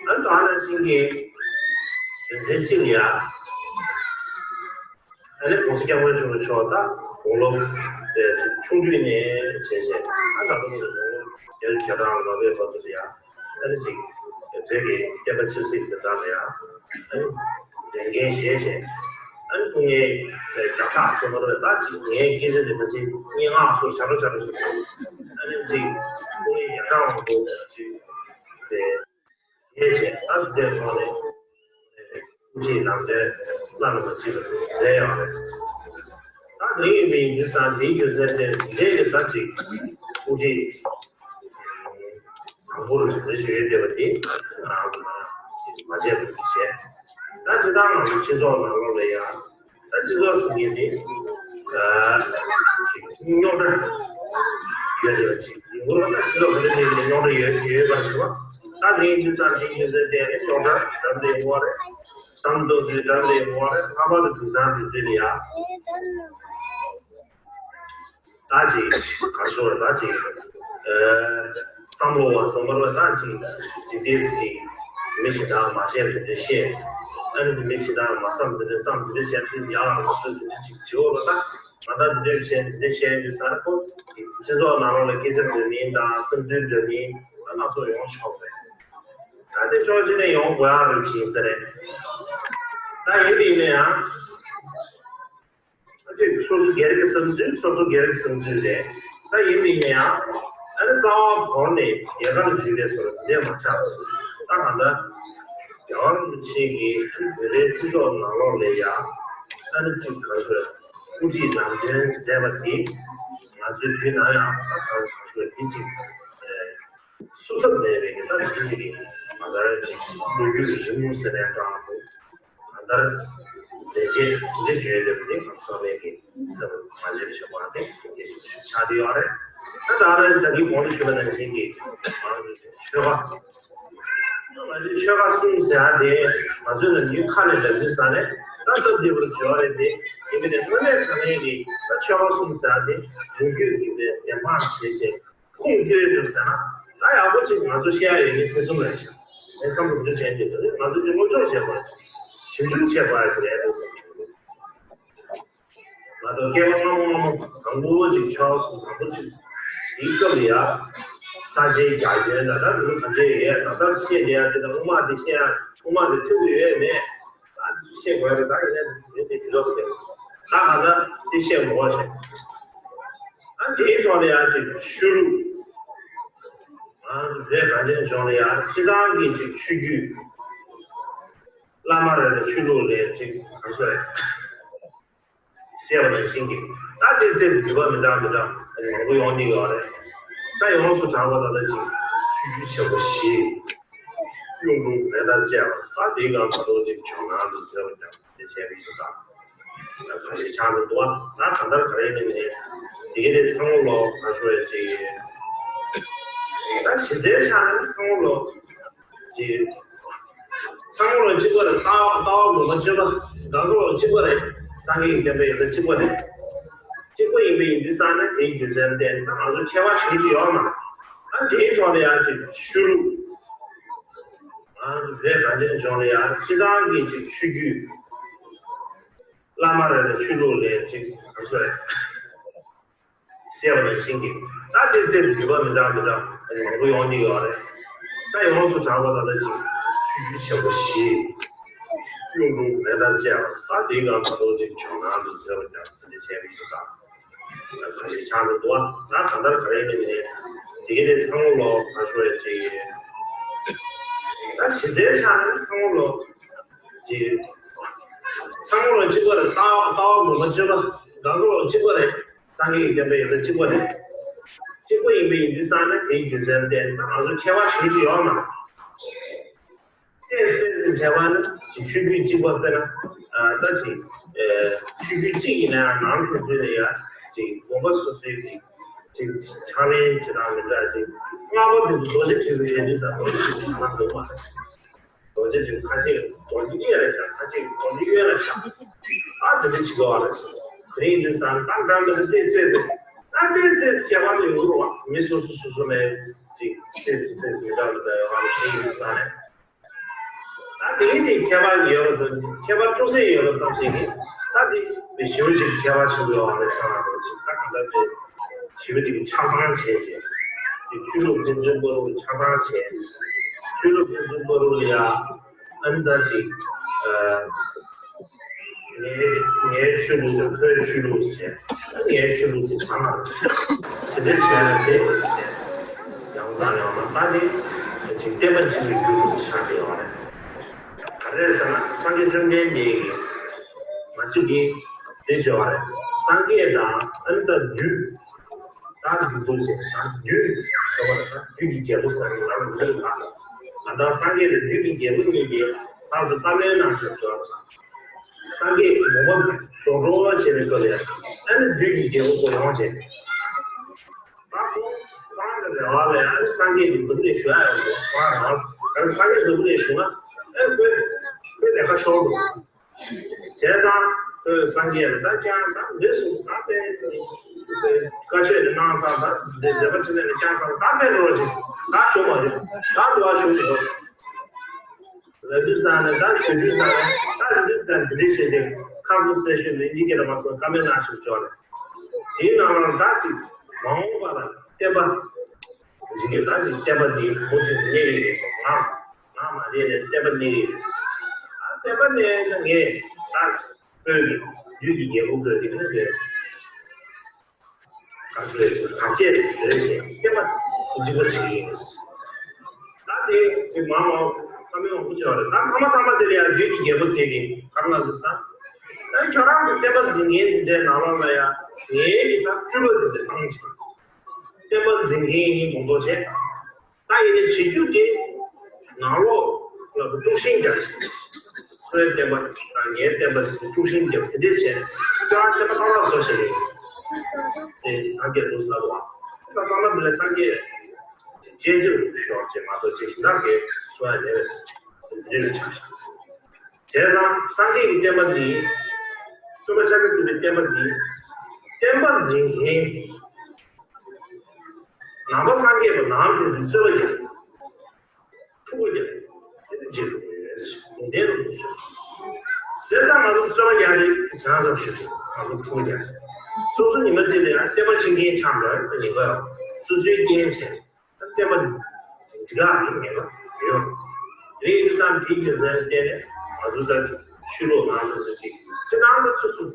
ཨ་ནི་ད་ནང་བཞིན་གྱི་དོན་ཚན་གཅིག་ལ་ཡ། ཨ་ནི་གོང་ས་སྐྱབས་མགོན་ཆེན་པོ་མཆོག་ད་དགུང་ལོ་དེ་ཆུང་དུས་ནས་བྱས་བྱས་ཨ་ད་དུང་དགུང་ལོ་བརྒྱད་ཅུ་གྱ་གྲངས་ལོ་བའི་བར་དུ་ལ་ཡ། ཨ་ནི་ཅིག་བོད་ཀྱི་བསྟན་པ་ཆབ་སྲིད་དེ་དག་ལ་ཡ། ཨ་ནི་མཛད་འགན་བཞེས་བྱས། ཨ་ནི་སྐུ་ངལ་བརྒྱ་ཕྲག་སོ་མ་རེད་ད་ཅིག་ངའི་སྐད་ཆ་དེ་ད་ཅིག་སྙན་ངག་སོགས་བྱ་རོགས་བྱ་རོགས་ཞུ། ཨ་ནི་ཅིག་སྐུ་ངལ་བརྒྱ་ཕྲག་མང་པོ་ཅིག་དེ་ཡེ་ཤེས་ཨ་ཙི་ལྟའི་ཐོག་ནས་སྐུ་ཚེའི་ནང་དོན་བླ་ན་མ་མཆིས་པ་མཛད་ཡོད་རེད། ད་དེ་ཡིན་པའི་ཡིན་དུས་ཙང་དེའི་རྒྱུ་མཚན་དེ་འདྲའི་གི་ད་ཅིག་སྐུ་ཚེ་བཟང་པོ་རེ་ཞིག་ཡོད་བསྡད་པ་དེ་ང་རང་ཚོ་ཅིག་མ་བརྗེད་པ་ཞིག་བྱས། ད་ཅི་ལྟར་ང་ཚོ་སྤྱི་ཚོགས་ནང་ལོགས་ལ་ཡང་། ད་སྤྱི་ཚོགས་ཟེར་མཁན་དེ་རྙོག་དྲ་ཡོད་དེ་ཅིག་ཡིན་ཁོ་ན་ད་སྤྱི་ཚོགས་ག་འདྲ་ཞིག་ལ་རྙོག་དྲ་ཡོད་ཡོད་པར་ཞུ་བ། ད་ངས་འདི་ཙམ་ཞིག་ཡོད་ཚད་དེ་ནི་རྙོག་དྲ་འདྲ་འདྲ་ཡོང་བ་རེད། བསམ་བློ་ཚོས་འདྲ་འདྲ་ཡོང་བ་རེད། ལྷག་པར་དུ་དེང་སང་དུས་ཚོད་ལ་ཡ། ད་ཅིག་ག་ཤོར་ད་ཅིག་བསམ་བློ་བ་བསམ་བློ་བ་ད་ཅིག་ཇི་ལྟའི་ཚིག་མི་ཞིག་དང་མ་བཤད་དེ་འདྲ་བཤད། ཨ་ནི་མི་ཞིག་དང་མ་བསམ་དེ་འདྲ་བསམ་དེ་འདྲ་བཤད་དེ་ཡག་ལ་སོ་དེ་འདྲ་ཅིག་བྱེད་འོ་ལ་ད་ང་ད་དེ་འདྲ་བཤད་དེ་འདྲ་བཤད་ཡོད་ས་རེད་ཁོ། སྤྱི་ཚོགས་ནང་ལོགས་ལ་སྐད་ཆ་འདོན་མིན་དང་བསམ་ཚུལ་འདོན་མིན་ད་སྣ་ཚོགས་ཡོང་ཆོག་པས། ད་དེ་ཕྱོགས་གཅིག་ནས་ཡོང་དགོས་ཡག་རེད་བྱིན་ས་རེད། ད་ཡིན་པ་ཡིན་ན་ཡང་། ཨ་ཅེ་སོ་སོ་སྒེར་གྱི་བསམ་ཚུལ་སོ་སོ་སྒེར་གྱི་བསམ་ཚུལ་རེད། ད་ཡིན་མིན་ཡང་ཨ་ནི་རྩ་བ་བོར་ནས་རྒྱལ་ཁབ་ལ་ཞུགས་པའི་སོར་འདས་མ་ཆགས་ད་གང་ལྟར་རྒྱལ་བ་རིན་པོ་ཆེ་གིས་བོད་པའི་སྤྱི་ཚོགས་ནང་ལོགས་ལ་ཡང་ཨ་ནི་ཅིག་གང་ཞུ་སྐུ་ཁྲིད་ལམ་སྟོན་མཛད་པ་འདི་ང་ཚོའི་དུས་ནམ་ཡང་ད་གང་ཞུ་དེ་ཅིག་སུ་ཐབས་མེད་པའི་གི་ད་འདི་ཞིག་གི་ང་ལྟར་ཅིག་ལོ་རྒྱུས་ཀྱི་རི་མོ་ཟེར་ནས་དྲངས་འདུག་གང་ལྟར་མཛད་རྗེས་དེ་འདྲ་བརྗོད་ཡོད་པ་དེ་ང་ཚང་མས་ཀྱི་སེམས་མ་བརྗེད་པ་བྱེད་པ་དེ་དེ་ཞིག་ཆགས་བསྡད་ཡོད་རེད། ད་ད་ལྟ་ད་གིན་གོང་དུ་ཞུས་པ་ནང་བཞིན་གྱི་ང་ཚོའི་ཆོལ་ཁ་ང་ཚོའི་ཆོལ་ཁ་གསུམ་ཟེར་ཡ་དེ་ང་ཚོའི་ནམ་རྒྱུན་ཁ་ནས་འདྲ་མི་ཟ་ནས་ད་སྟབས་བདེ་པོར་བརྗོད་རེད་དེ་ཡིན་པ་དེ་དངོས་གནས་དྲང་གནས་ཀྱི་ད་ཆོལ་ཁ་གསུམ་ཟེར་ཡ་དེ་ལོ་རྒྱུས་ཀྱི་དེ་བདེན་དཔང་བྱས་བྱས། ཁུངས་སྐྱེལ་ཡོད་ཟེར་ན། ད་ཡག་པོ་ཅིག་ང་ཚོ་བཤད་ཡ་ཡོད་ནི་ཐེ་ཚོམ་རེད་ཤག་ངས་བསམ་བློ་འདི་བྱས་འདུག་ང་ཚོ་ཅིག་སློབ་སྦྱོང་བྱེད་དགོས་ཅིག་ཞིབ་འཇུག་བྱེད་དགོས་ཡ་ཅིག་རེད་འདུག་བསམ་བྱུང་། ང་ཚོ་སྐྱེ་བ་སྔ་མོ་སྔ་མོ་དང་པོ་ཅིག་ཆགས་སོང་དང་པོ་ཅིག་དེའི་སྐབས་ལ་ཡ། ས་ཆའི་རྒྱ་ཁྱོན་ད་ལྟ་འདི་ཚོ་ག་འདྲས་ཡོད་ད་ལྟ་བཤད་བསྡད་ཡ་དེ་དང་དབུ་མ་དེ་བཤད་ཡ་དབུ་མ་དེ་མཐུན་གྱི་ཡོད་མེད། ཤེས་དགོས་རེད་ད་ཡིན་ན་དེ་དེ་ཇུས་གཏོགས་ཟེར། ད་ག་ད་དེ་ཤེས་མི་དགོས་ཤེས། ཨ་དེའི་ཐོག་ལ་ཡང་ཅིག་ཆོས་ལུགས། ང་ཚོ་བོད་གངས་ཅན་ལྗོངས་ལ་ཡང་སྤྱི་བཏང་གི་ཅིག་ཆོས་བརྒྱུད། བླ་མ་རེད་ལ་ཆོས་ལུགས་རེད་ཅིག་གང་ཟེར། བཤད་པ་ནང་བཞིན་གྱི་ད་དེ་དེ་འདུས་པ་མི་འདྲ་མི་འདྲ་མང་པོ་ཡོང་གི་ཡོད་རེད། ད་ཡོངས་སུ་གྲགས་པ་ད་ལྟ་ཅིག་ཆོས་བརྒྱུད་ཆེན་པོ་བཞི། གཡུང་དྲུང་བོན་དང་བཅས་པ་ད་དེའི་སྒང་ད་དུང་ཅིག་ཇོ་ནང་དུ་ཐོས་པ་ཀྱང་དེ་བྱས་པའི་ཡུལ་དང་། ད་ག་ཞིག་ཆགས་འདུག་ད་ད་ད་ལྟར་ག་རེ་ཡིན་ནའི་དེ་གི་དེ་ཚང་མ་ལོ་ག་ཤོ་ཡ་ཅིག་ད་གཞི་རྩའི་ཆ་ནས་ཚང་མ་ལོ་ཅིག་ཚང་མ་ལོ་གཅིག་པ་རེད། ལྟ་བ་ལྟ་བ་ངོ་མ་གཅིག་པ་འགག་ལོ་གཅིག་པ་རེད། སངས་རྒྱས་ཀྱི་བསྟན་པ་ཡོད་ད་གཅིག་པ་རེད། གཅིག་པ་ཡིན་པ་ཡིན་དུས་ཙང་ནས་དེའི་རྒྱུ་མཚན་བརྟེན་ད་ང་ཚོ་ཁྱད་པར་ཞུ་རྒྱུ་ཡོད་མ་རེད། ད་དེའི་ཐོག་ལ་ཡང་ཅིག་ཆོས་ལུགས། ང་ཚོ་བོད་གངས་ཅན་ལྗོངས་ལ་ཡང་སྤྱི་བཏང་གི་ཅིག་ཆོས་བརྒྱུད། བླ་མ་རེད་ལ་ཆོས་ལུགས་ལས་ཅིག་གང་ཤོད་རེད། བཤད་པ་ནང་བཞིན་གྱི་ད་དེ་ལྟས་སུ་འགྱུར་བ་མི་འདྲ་མི་འདྲ་མང་པོ་ཡོང་གི་ཡོད་རེད། ད་ཡོངས་སུ་གྲགས་པ་ད་ལྟ་ཅིག་ཆོས་བརྒྱུད་ཆེན་པོ་བཞི། གཡུང་དྲུང་མན་དང་བཅས་པ་ད་དེའི་སྒང་ད་དུང་ཅིག་ཇོ་ནང་དུ་ཐོས་པ་ཀྱང་ད་ལྟ་བྱས་པ་ཡོད་ད། ཁ་ཤས་ཆགས་འདུག་བ། ད་གང་ལྟར་ག་རེ་ཡིན་ནའི་དེ་གའི་དེ་ཚང་མ་ལོ་ག་ཤོ་ཡ་ཅིག་ཡིན། ད་གཞི་རྩའི་ཆ་ནས་ཚང་མ་ལོ་ཅིག་ཚང་མ་ལོ་གཅིག་པ་རེད། ལྟ་ལྟ་བ་ངོ་མ་གཅིག་པ་འགག་གི་ལོ་གཅིག་པ་རེད། སངས་རྒྱས་ཀྱི་བསྟན་པའི་ཡོན་ཏན་གཅིག་པ་རེད། གཅིག་པ་ཡིན་པ་ཡིན་དུས་ཙང་ནས་དེའི་རྒྱུ་མཚན་བརྟེན་ད་ང་ཚོ་ཁྱད་པར་ཞེ་པོ་ཅིག་ཡོད་མ་རེད། ཏོག་ཙམ་ཏོག་ཙམ་ཁྱད་པར་ནི་ཅིག་ཆོས་བརྒྱུད་གཅིག་པ་དཔེར་ན་ཨ་ད་ཅིག་ཨེ་ཆོས་བརྒྱུད་གཅིག་ཡིན་ན་ཡང་ནང་ཁོ་ཚོའི་ལ་ཡ་ཅིག་དགོན་པ་སོ་སོའི་གི་ཅིག་ཕྱག་ལེན་བྱེད་སྟངས་མི་འདྲ་ཅིག་ལྔ་པ་དེ་ཚོ་རྡོ་རྗེ་དྲིལ་བུ་ཞལ་འདྲིས་ས་རྡོ་རྗེ་དྲིལ་བུ་ཞལ་འདྲིས་ས་མ་འདུག་བ། རྡོ་རྗེ་དྲིལ་བུ་ཁ་ཤས་རྡོ་རྗེ་གཡས་ལ་བཞག་ཁ་ཤས་རྡོ་རྗེ་གཡོན་ལ་བཞག་ཨ་དེ་འདྲ་བྱེད་དགོས་བ་རེད། དེ་རིང་དུས་སང་ད་འདྲ་མི་འདྲ་ཏོག་ཙམ་ཏོག་ཙམ་ད་ཏོག་ཙམ་ཏོག་ཙམ་ཁྱད་པར་དུ་ཡོང་གི་རེད་བ། མི་སོ་སོ་སོ་སོ་ནས་ཅིག་ཏོག་ཙམ་ཏོག་ཙམ་མི་འདྲ་མི་འདྲ་ཡོང་བ་རེད། དེ་ཡིན་དུས་སང་ནས། ད་དེ་རིང་དེ་ཁྱད་པར་ཡོད་པ་ཙམ་ཁྱད་པར་ཅུང་ཟད་ཡོད་པ་ཙམ་ཞིག་གིས་ད་དེ་མི་ཞེ་པོ་ཅིག་ཁྱད་པར་ཆེན་པོ་ཡོད་པ་རེད་བསམ་པ་རེད། ཅིག་ད་གང་ལྟར་དེ་ཞེ་པོ་ཅིག་ཆགས་སྡང་བྱས་བྱས་དེ་ཆོས་ལུགས་ཕན་ཚུན་བར་དུ་ཆགས་སྡང་བྱས། ཆོས་ལུགས་ཕན་ཚུན་བར་དུ་ལ་ཡ་ཨ་ནི་ད་ཅིག་ཨ། ངའི་ངའི་ཆོས་ལུགས་དང་ཁོའི་ཆོས་ལུགས་ཟེར། ངའི་ཆོས་ལུགས་དེ་བཟང་བ་རེད། དེ་འདྲ་བྱས་ན་དེ་ཡང་བཟང་ཡང་མ་ད་དེ་ཅིག་བསྟན་པ་འཇིག་པའི་རྒྱུ་རུ་ཆགས་བསྡད་ཡོད་རེད། ག་རེ་ཟེར་ན་སངས་རྒྱས་བཅོམ་ལྡན་འདས་ཀྱིས་ང་ཚོ་གིས་དེ་བྱས་པ་རེད། སངས་རྒྱས་དང་ཨ་ནི་ད་བདུད། ད་བདུད་པོ་ཅན་ད་བདུད་ཟེར་བ་ལ་ད་བདུད་ཀྱི་རྒྱལ་པོ་ཟེར་ནས་ང་ལ་མི་ལ་ང་ད་སངས་རྒྱས་དང་བདུད་ཀྱི་རྒྱལ་པོ་གཉིས་ཀྱིས་ད་གཟོད་བཀའ་མོལ་གནང་ཞོར་ཞོར་སངས་རྒྱས་མོ་མ་རྫོགས་འགྲོ་བྱས་པའི་སྐབས་ལ་ཨ་ནི་བདུད་ཀྱི་རྒྱལ་པོ་ཁོ་ཡོང་བྱས། ད་ཁོ་ཁོ་རང་གི་རེ་བ་ལ་ཨ་ནི་སངས་རྒྱས་ཀྱི་མཛུབ་ལས་ཞུ་ཡ་ཡོད་འདུག་ཁོ་རང་རེ་བ་ད་སངས་རྒྱས་མཛུབ་ལས་ཞུ་ན་ཨ་ཁོས་ཁོའི་ལས་ཀ་ཤོར་འདུག་བྱས་ཙང་ཁོས་སངས་རྒྱས་ལ་ད་ཀྱང་ད་འདི་སོང་ད་དཔེ་བཀའ་ཆོས་དེ་གནང་ཙང་ད་འདི་མཛད་པ་ཁྲི་ལས་ནས་ཀྱང་ཙང་ད་དཔེ་འགྲོ་བ་ཞིག་ད་ཞུ་མ་རེད། ད་འགྲོ་བ་ཞུ་དགོས། ལ་དུས་སང་ནས་ད་ཞུ་དུས་སང་ནས་ད་ལ་དུས་སང་འདི་འདྲ་བྱས་ཏེ་ཁ་ཚུགས་ཚད་ཤོད་ལེན་གྱི་སྐད་ལ་མ་སོང་བཀའ་མོལ་གནང་ཞིག་འབྱོར་རེད། དེའི་ནང་ལ་ད་ཅིག་མ་འོངས་པ་ལ་བསྟན་པ་འཇིག་གི་ད་ཅིག་བསྟན་པ་འདི་མུ་མཐུད་གནས་ཡོད་རེད་སོང་ང་། ང་མ་བསྡད་ནས་བསྟན་པ་གནས་ཡོད། ཨ་བསྟན་པ་གནས་ན་ངས་ད་བོད་ཀྱི་བདུད་ཀྱི་རྒྱལ་པོ་བོད་ཀྱི་ནི་བོད་ག་ཚོད་རེད་ཟེར་ག་བྱས་རེད་ཟེར་བྱས་བསྟན་པ་འཇིག་པ་ཞིག་ཡིན། ད་དེ་དེ་མང་མང་ཁ་མི་མང་པོ་བྱས་པ་རེད། ད་ཐ་མ་ཐ་མ་དེ་ལ་ཡང་བདུད་ཀྱི་རྒྱལ་པོ་དེ་གིས་ག་རེ་ལབ་འདུག་ཟེར་ན། ད་ཁྱོད་རང་གི་བསྟན་པ་འཛིན་མཁན་དེ་འདྲའི་ནང་ལོགས་ལ་ཡང་ངའི་གི་ད་སྤྲུལ་པ་དེ་འདྲ་བཏང་བྱས། བསྟན་པ་འཛིན་མཁན་ཡིན་མདོག་མདོག་བྱས། ད་ཡིན་ནའི་བྱེད་རྒྱུ་དེ་ནང་ལོགས་ལ་དཀྲུག་ཤིང་རྒྱག་ཅིང་། ཁོའི་བསྟན་པ་དང་ངའི་བསྟན་པ་ཟེར་ཏེ་དཀྲུག་ཤིང་རྒྱབ་དེ་འདྲས་བྱས་ནས་ཁྱོད་རང་བསྟན་པ་ཏག་ཏག་བཟོ་བྱེད་ཀྱི་ཡིན། དེ་སངས་རྒྱས་འདུག་ཟེར་ལབ་པ། ད་ཚང་མ་འདི་ལ་སངས་རྒྱས་སྐྱེས་ཆེན་ཤོག་ཅེས་མ་གཏོགས་ཅིག་གཞན་དག་གིས་གསུང་ཡ་མེད་པས་ཟེར་ཅིག་དེ་འདྲས་ཆགས་ཤིང་། བྱས་ཙང་སངས་རྒྱས་ཀྱི་བསྟན་པ་འདི། སྟོན་པ་ཤཱཀྱ་ཐུབ་པའི་བསྟན་པ་འདི། བསྟན་པ་འཛིན་མཁན། ནང་པ་སངས་རྒྱས་པ་ནང་དེ་ཚོས་རྩོད་པ་རྒྱག་འཁྲུག་པ་རྒྱག་དེ་ཚོ་བརྗེད་འགྲོ་ཡོད། ལུང་བསྟན་རུ་འདུག་སོ། བྱས་ཙང་ང་ཚོ་རྩོད་པ་རྒྱག་རེད་བྱས་ཙང་ཞུ་ཞུ་ང་ཚོ་འཁྲུག་པ་རྒྱག་སོ་སོ་ཉི་མ་གཅིག་ལ་ཡང་བསྟན་པ་ཤེས་མཁན་ཆགས་འགྲོ་ཡ་ཉེན་ཁ་ཡོད། སོ་སོའི་རྐྱེན་བྱས་ད་བསྟན་པ་འཇིག་ལ་ཡོད་ཉེན་ཁ་ཡོད། དེ་ཡིན་ཙང་དེའི་རྒྱུ་མཚན་བརྟེན་ནས་ང་ཚོ་ད་ཅིག་ཤུལ་ལོག་ནང་དུ་ཚུད་ཅིག་སྤྱི་བཏང་དུ་ཚུད་སོང་།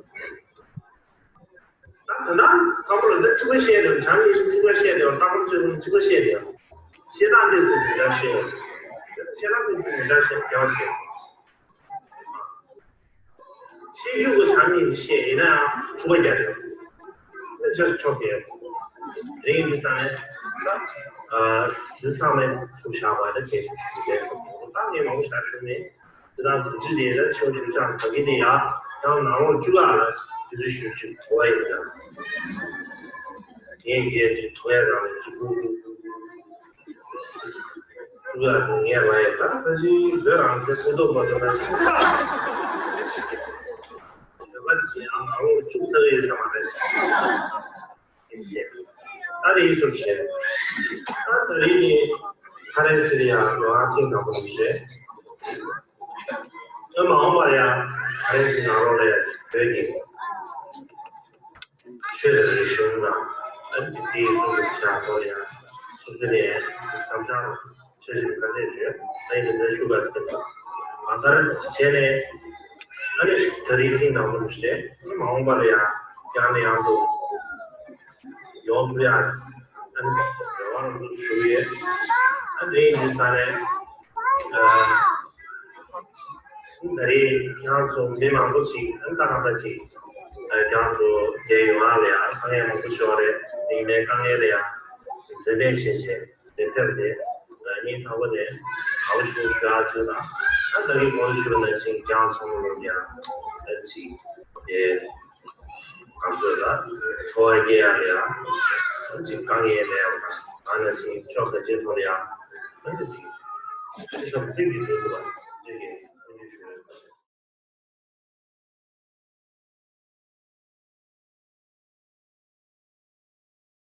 ད་ད་ལྟ་ཚང་མ་ལ་ད་གཅིག་པ་བཤད་དེ་བྱམས་ཡིན་གཅིག་པ་བཤད་དེ་ལྟ་སྐོར་བཅོས་སོང་གཅིག་པ་བཤད་དེ་བཤད་སྟངས་དེ་ཚོ་མི་འདྲ་བཤད་ཡོད། བཤད་སྟངས་དེ་ཚོ་མི་འདྲ་བཤད་ཡོད་ཟེར། བཤད་རྒྱུ་གི་བྱམས་ཡིན་བཤད་ཡིན་ན་ཡང་འཁྲུག་པ་རྒྱག་ཡོད། ནི་ཅི་ཆོག་གི་རེད་ཡིན་པའི་ས་ནས་ད་དེ་ཚང་མས་ཐུགས་བཞག་པ་ནི་གལ་ཆེན་པོ་ཞིག་རེད་བསམ་གྱི་འདུག་ད་ངས་མང་པོ་བཤད་ཤོར་མེད། དེ་དང་དུས་ཚོད་དེ་ལ་ཆེ་བ་ཞིག་ཆགས་འགྲོ་གི་དེ་ཡང་ཡང་ནང་ལོགས་བཅུ་ག་ལ་དུས་ཚོད་ཞིག་ཞིག་དོ་བ་ཡིན་ཀྱང་། ངས་ངས་ཀྱི་དོ་ཡ་རང་ལ་གཅིག་པུ་བཅུ་ག་དུ་ངས་རང་ཡ་ད་ད་ཅི་བཟོས་རང་ཚེ་ཐུགས་ཐོག་པ་དུ་ན་བོད་པ་དེ་ཡང་ནང་ལོགས་བཅུ་ཚར་ཡོད་ས་མ་རེད། ད་རེས་སུ་བྱས། ད་ད་རེས་ནི་ ཕ་རན་སི་ལ་ཡང་ལོ་ལྔ་ཐེངས་དང་པོ་ཞིག་བྱས། ཨ་མ་འོངས་པར་ཡང་ཕ་རན་སི་ནང་ལོགས་ལ་ཡང་བོད་ཀྱི་ཆོས་དང་རིག་གཞུང་དང་ཨ་ནི་དེའི་སྲུང་སྐྱོབ་བྱ་དགོས་ལ་ཡང་སོ་སོ་ནས་བསམ་འཆར་ཆེ་ཞིག་ཁ་ཤས་ཞུས། ཨ་ཡིན་དེ་ཞུ་དགོས་ཟེར་གྱི་འདུག་གང་ལྟར་བྱས་ནས་ཨ་ནི་ད་རིང་ཐེངས་དང་པོ་ཞིག་བྱས། ཨ་མ་འོངས་པ་ལ་ཡང་ཡང་ནས་ཡང་དུ་ཡོང་ཐུབ་ཡག་ཨ་ནི་རེ་བ་རང་དུ་ཞུ་ཡས། ཨ་ནི་འདི་ས་ནས་ཨ་ད་རེས་ཁྱེད་རང་ཚོ་མི་མང་པོ་ཞིག་ཨ་ནི་ད་གང་འདྲ་ཅིག་ཨ་ཁྱེད་རང་ཚོ་རྒྱལ་ཡོང་ཡག་ལ་ཡང་དཀའ་ངལ་མང་པོ་ཞིག་ཡོད་རེད། དེ་ཡིན་ནའི་དཀའ་ངལ་ལ་ཡང་འཛེམ་མེད་བཞེས་བྱས་དེ་ཕེབས་ཏེ་ཨ་སྙིང་ཐག་པ་ནས་དགའ་པོ་ཞེ་པོ་ཞུ་ཡག་བྱུང་དང་། ཨ་ད་གིན་གོང་དུ་ཞུས་པ་ནང་བཞིན་ཁྱེད་རང་ཚོ་ལ་ཡང་ཨ་ཅིག་དེ། གང་ཟེར་ལ། འཚོ་བ་སྐྱེལ་ཡག་ལ་ཡང་ཅིག་དཀའ་ངལ་མེད་པ་དང་། ང་ནང་བཞིན་ཕྱོགས་ག་ཅིའི་ཐོག་ལ་ཡང་ཅིག་ཅི་བསམ་དོན་གྱི་འགྲོ་ཐུབ་པ།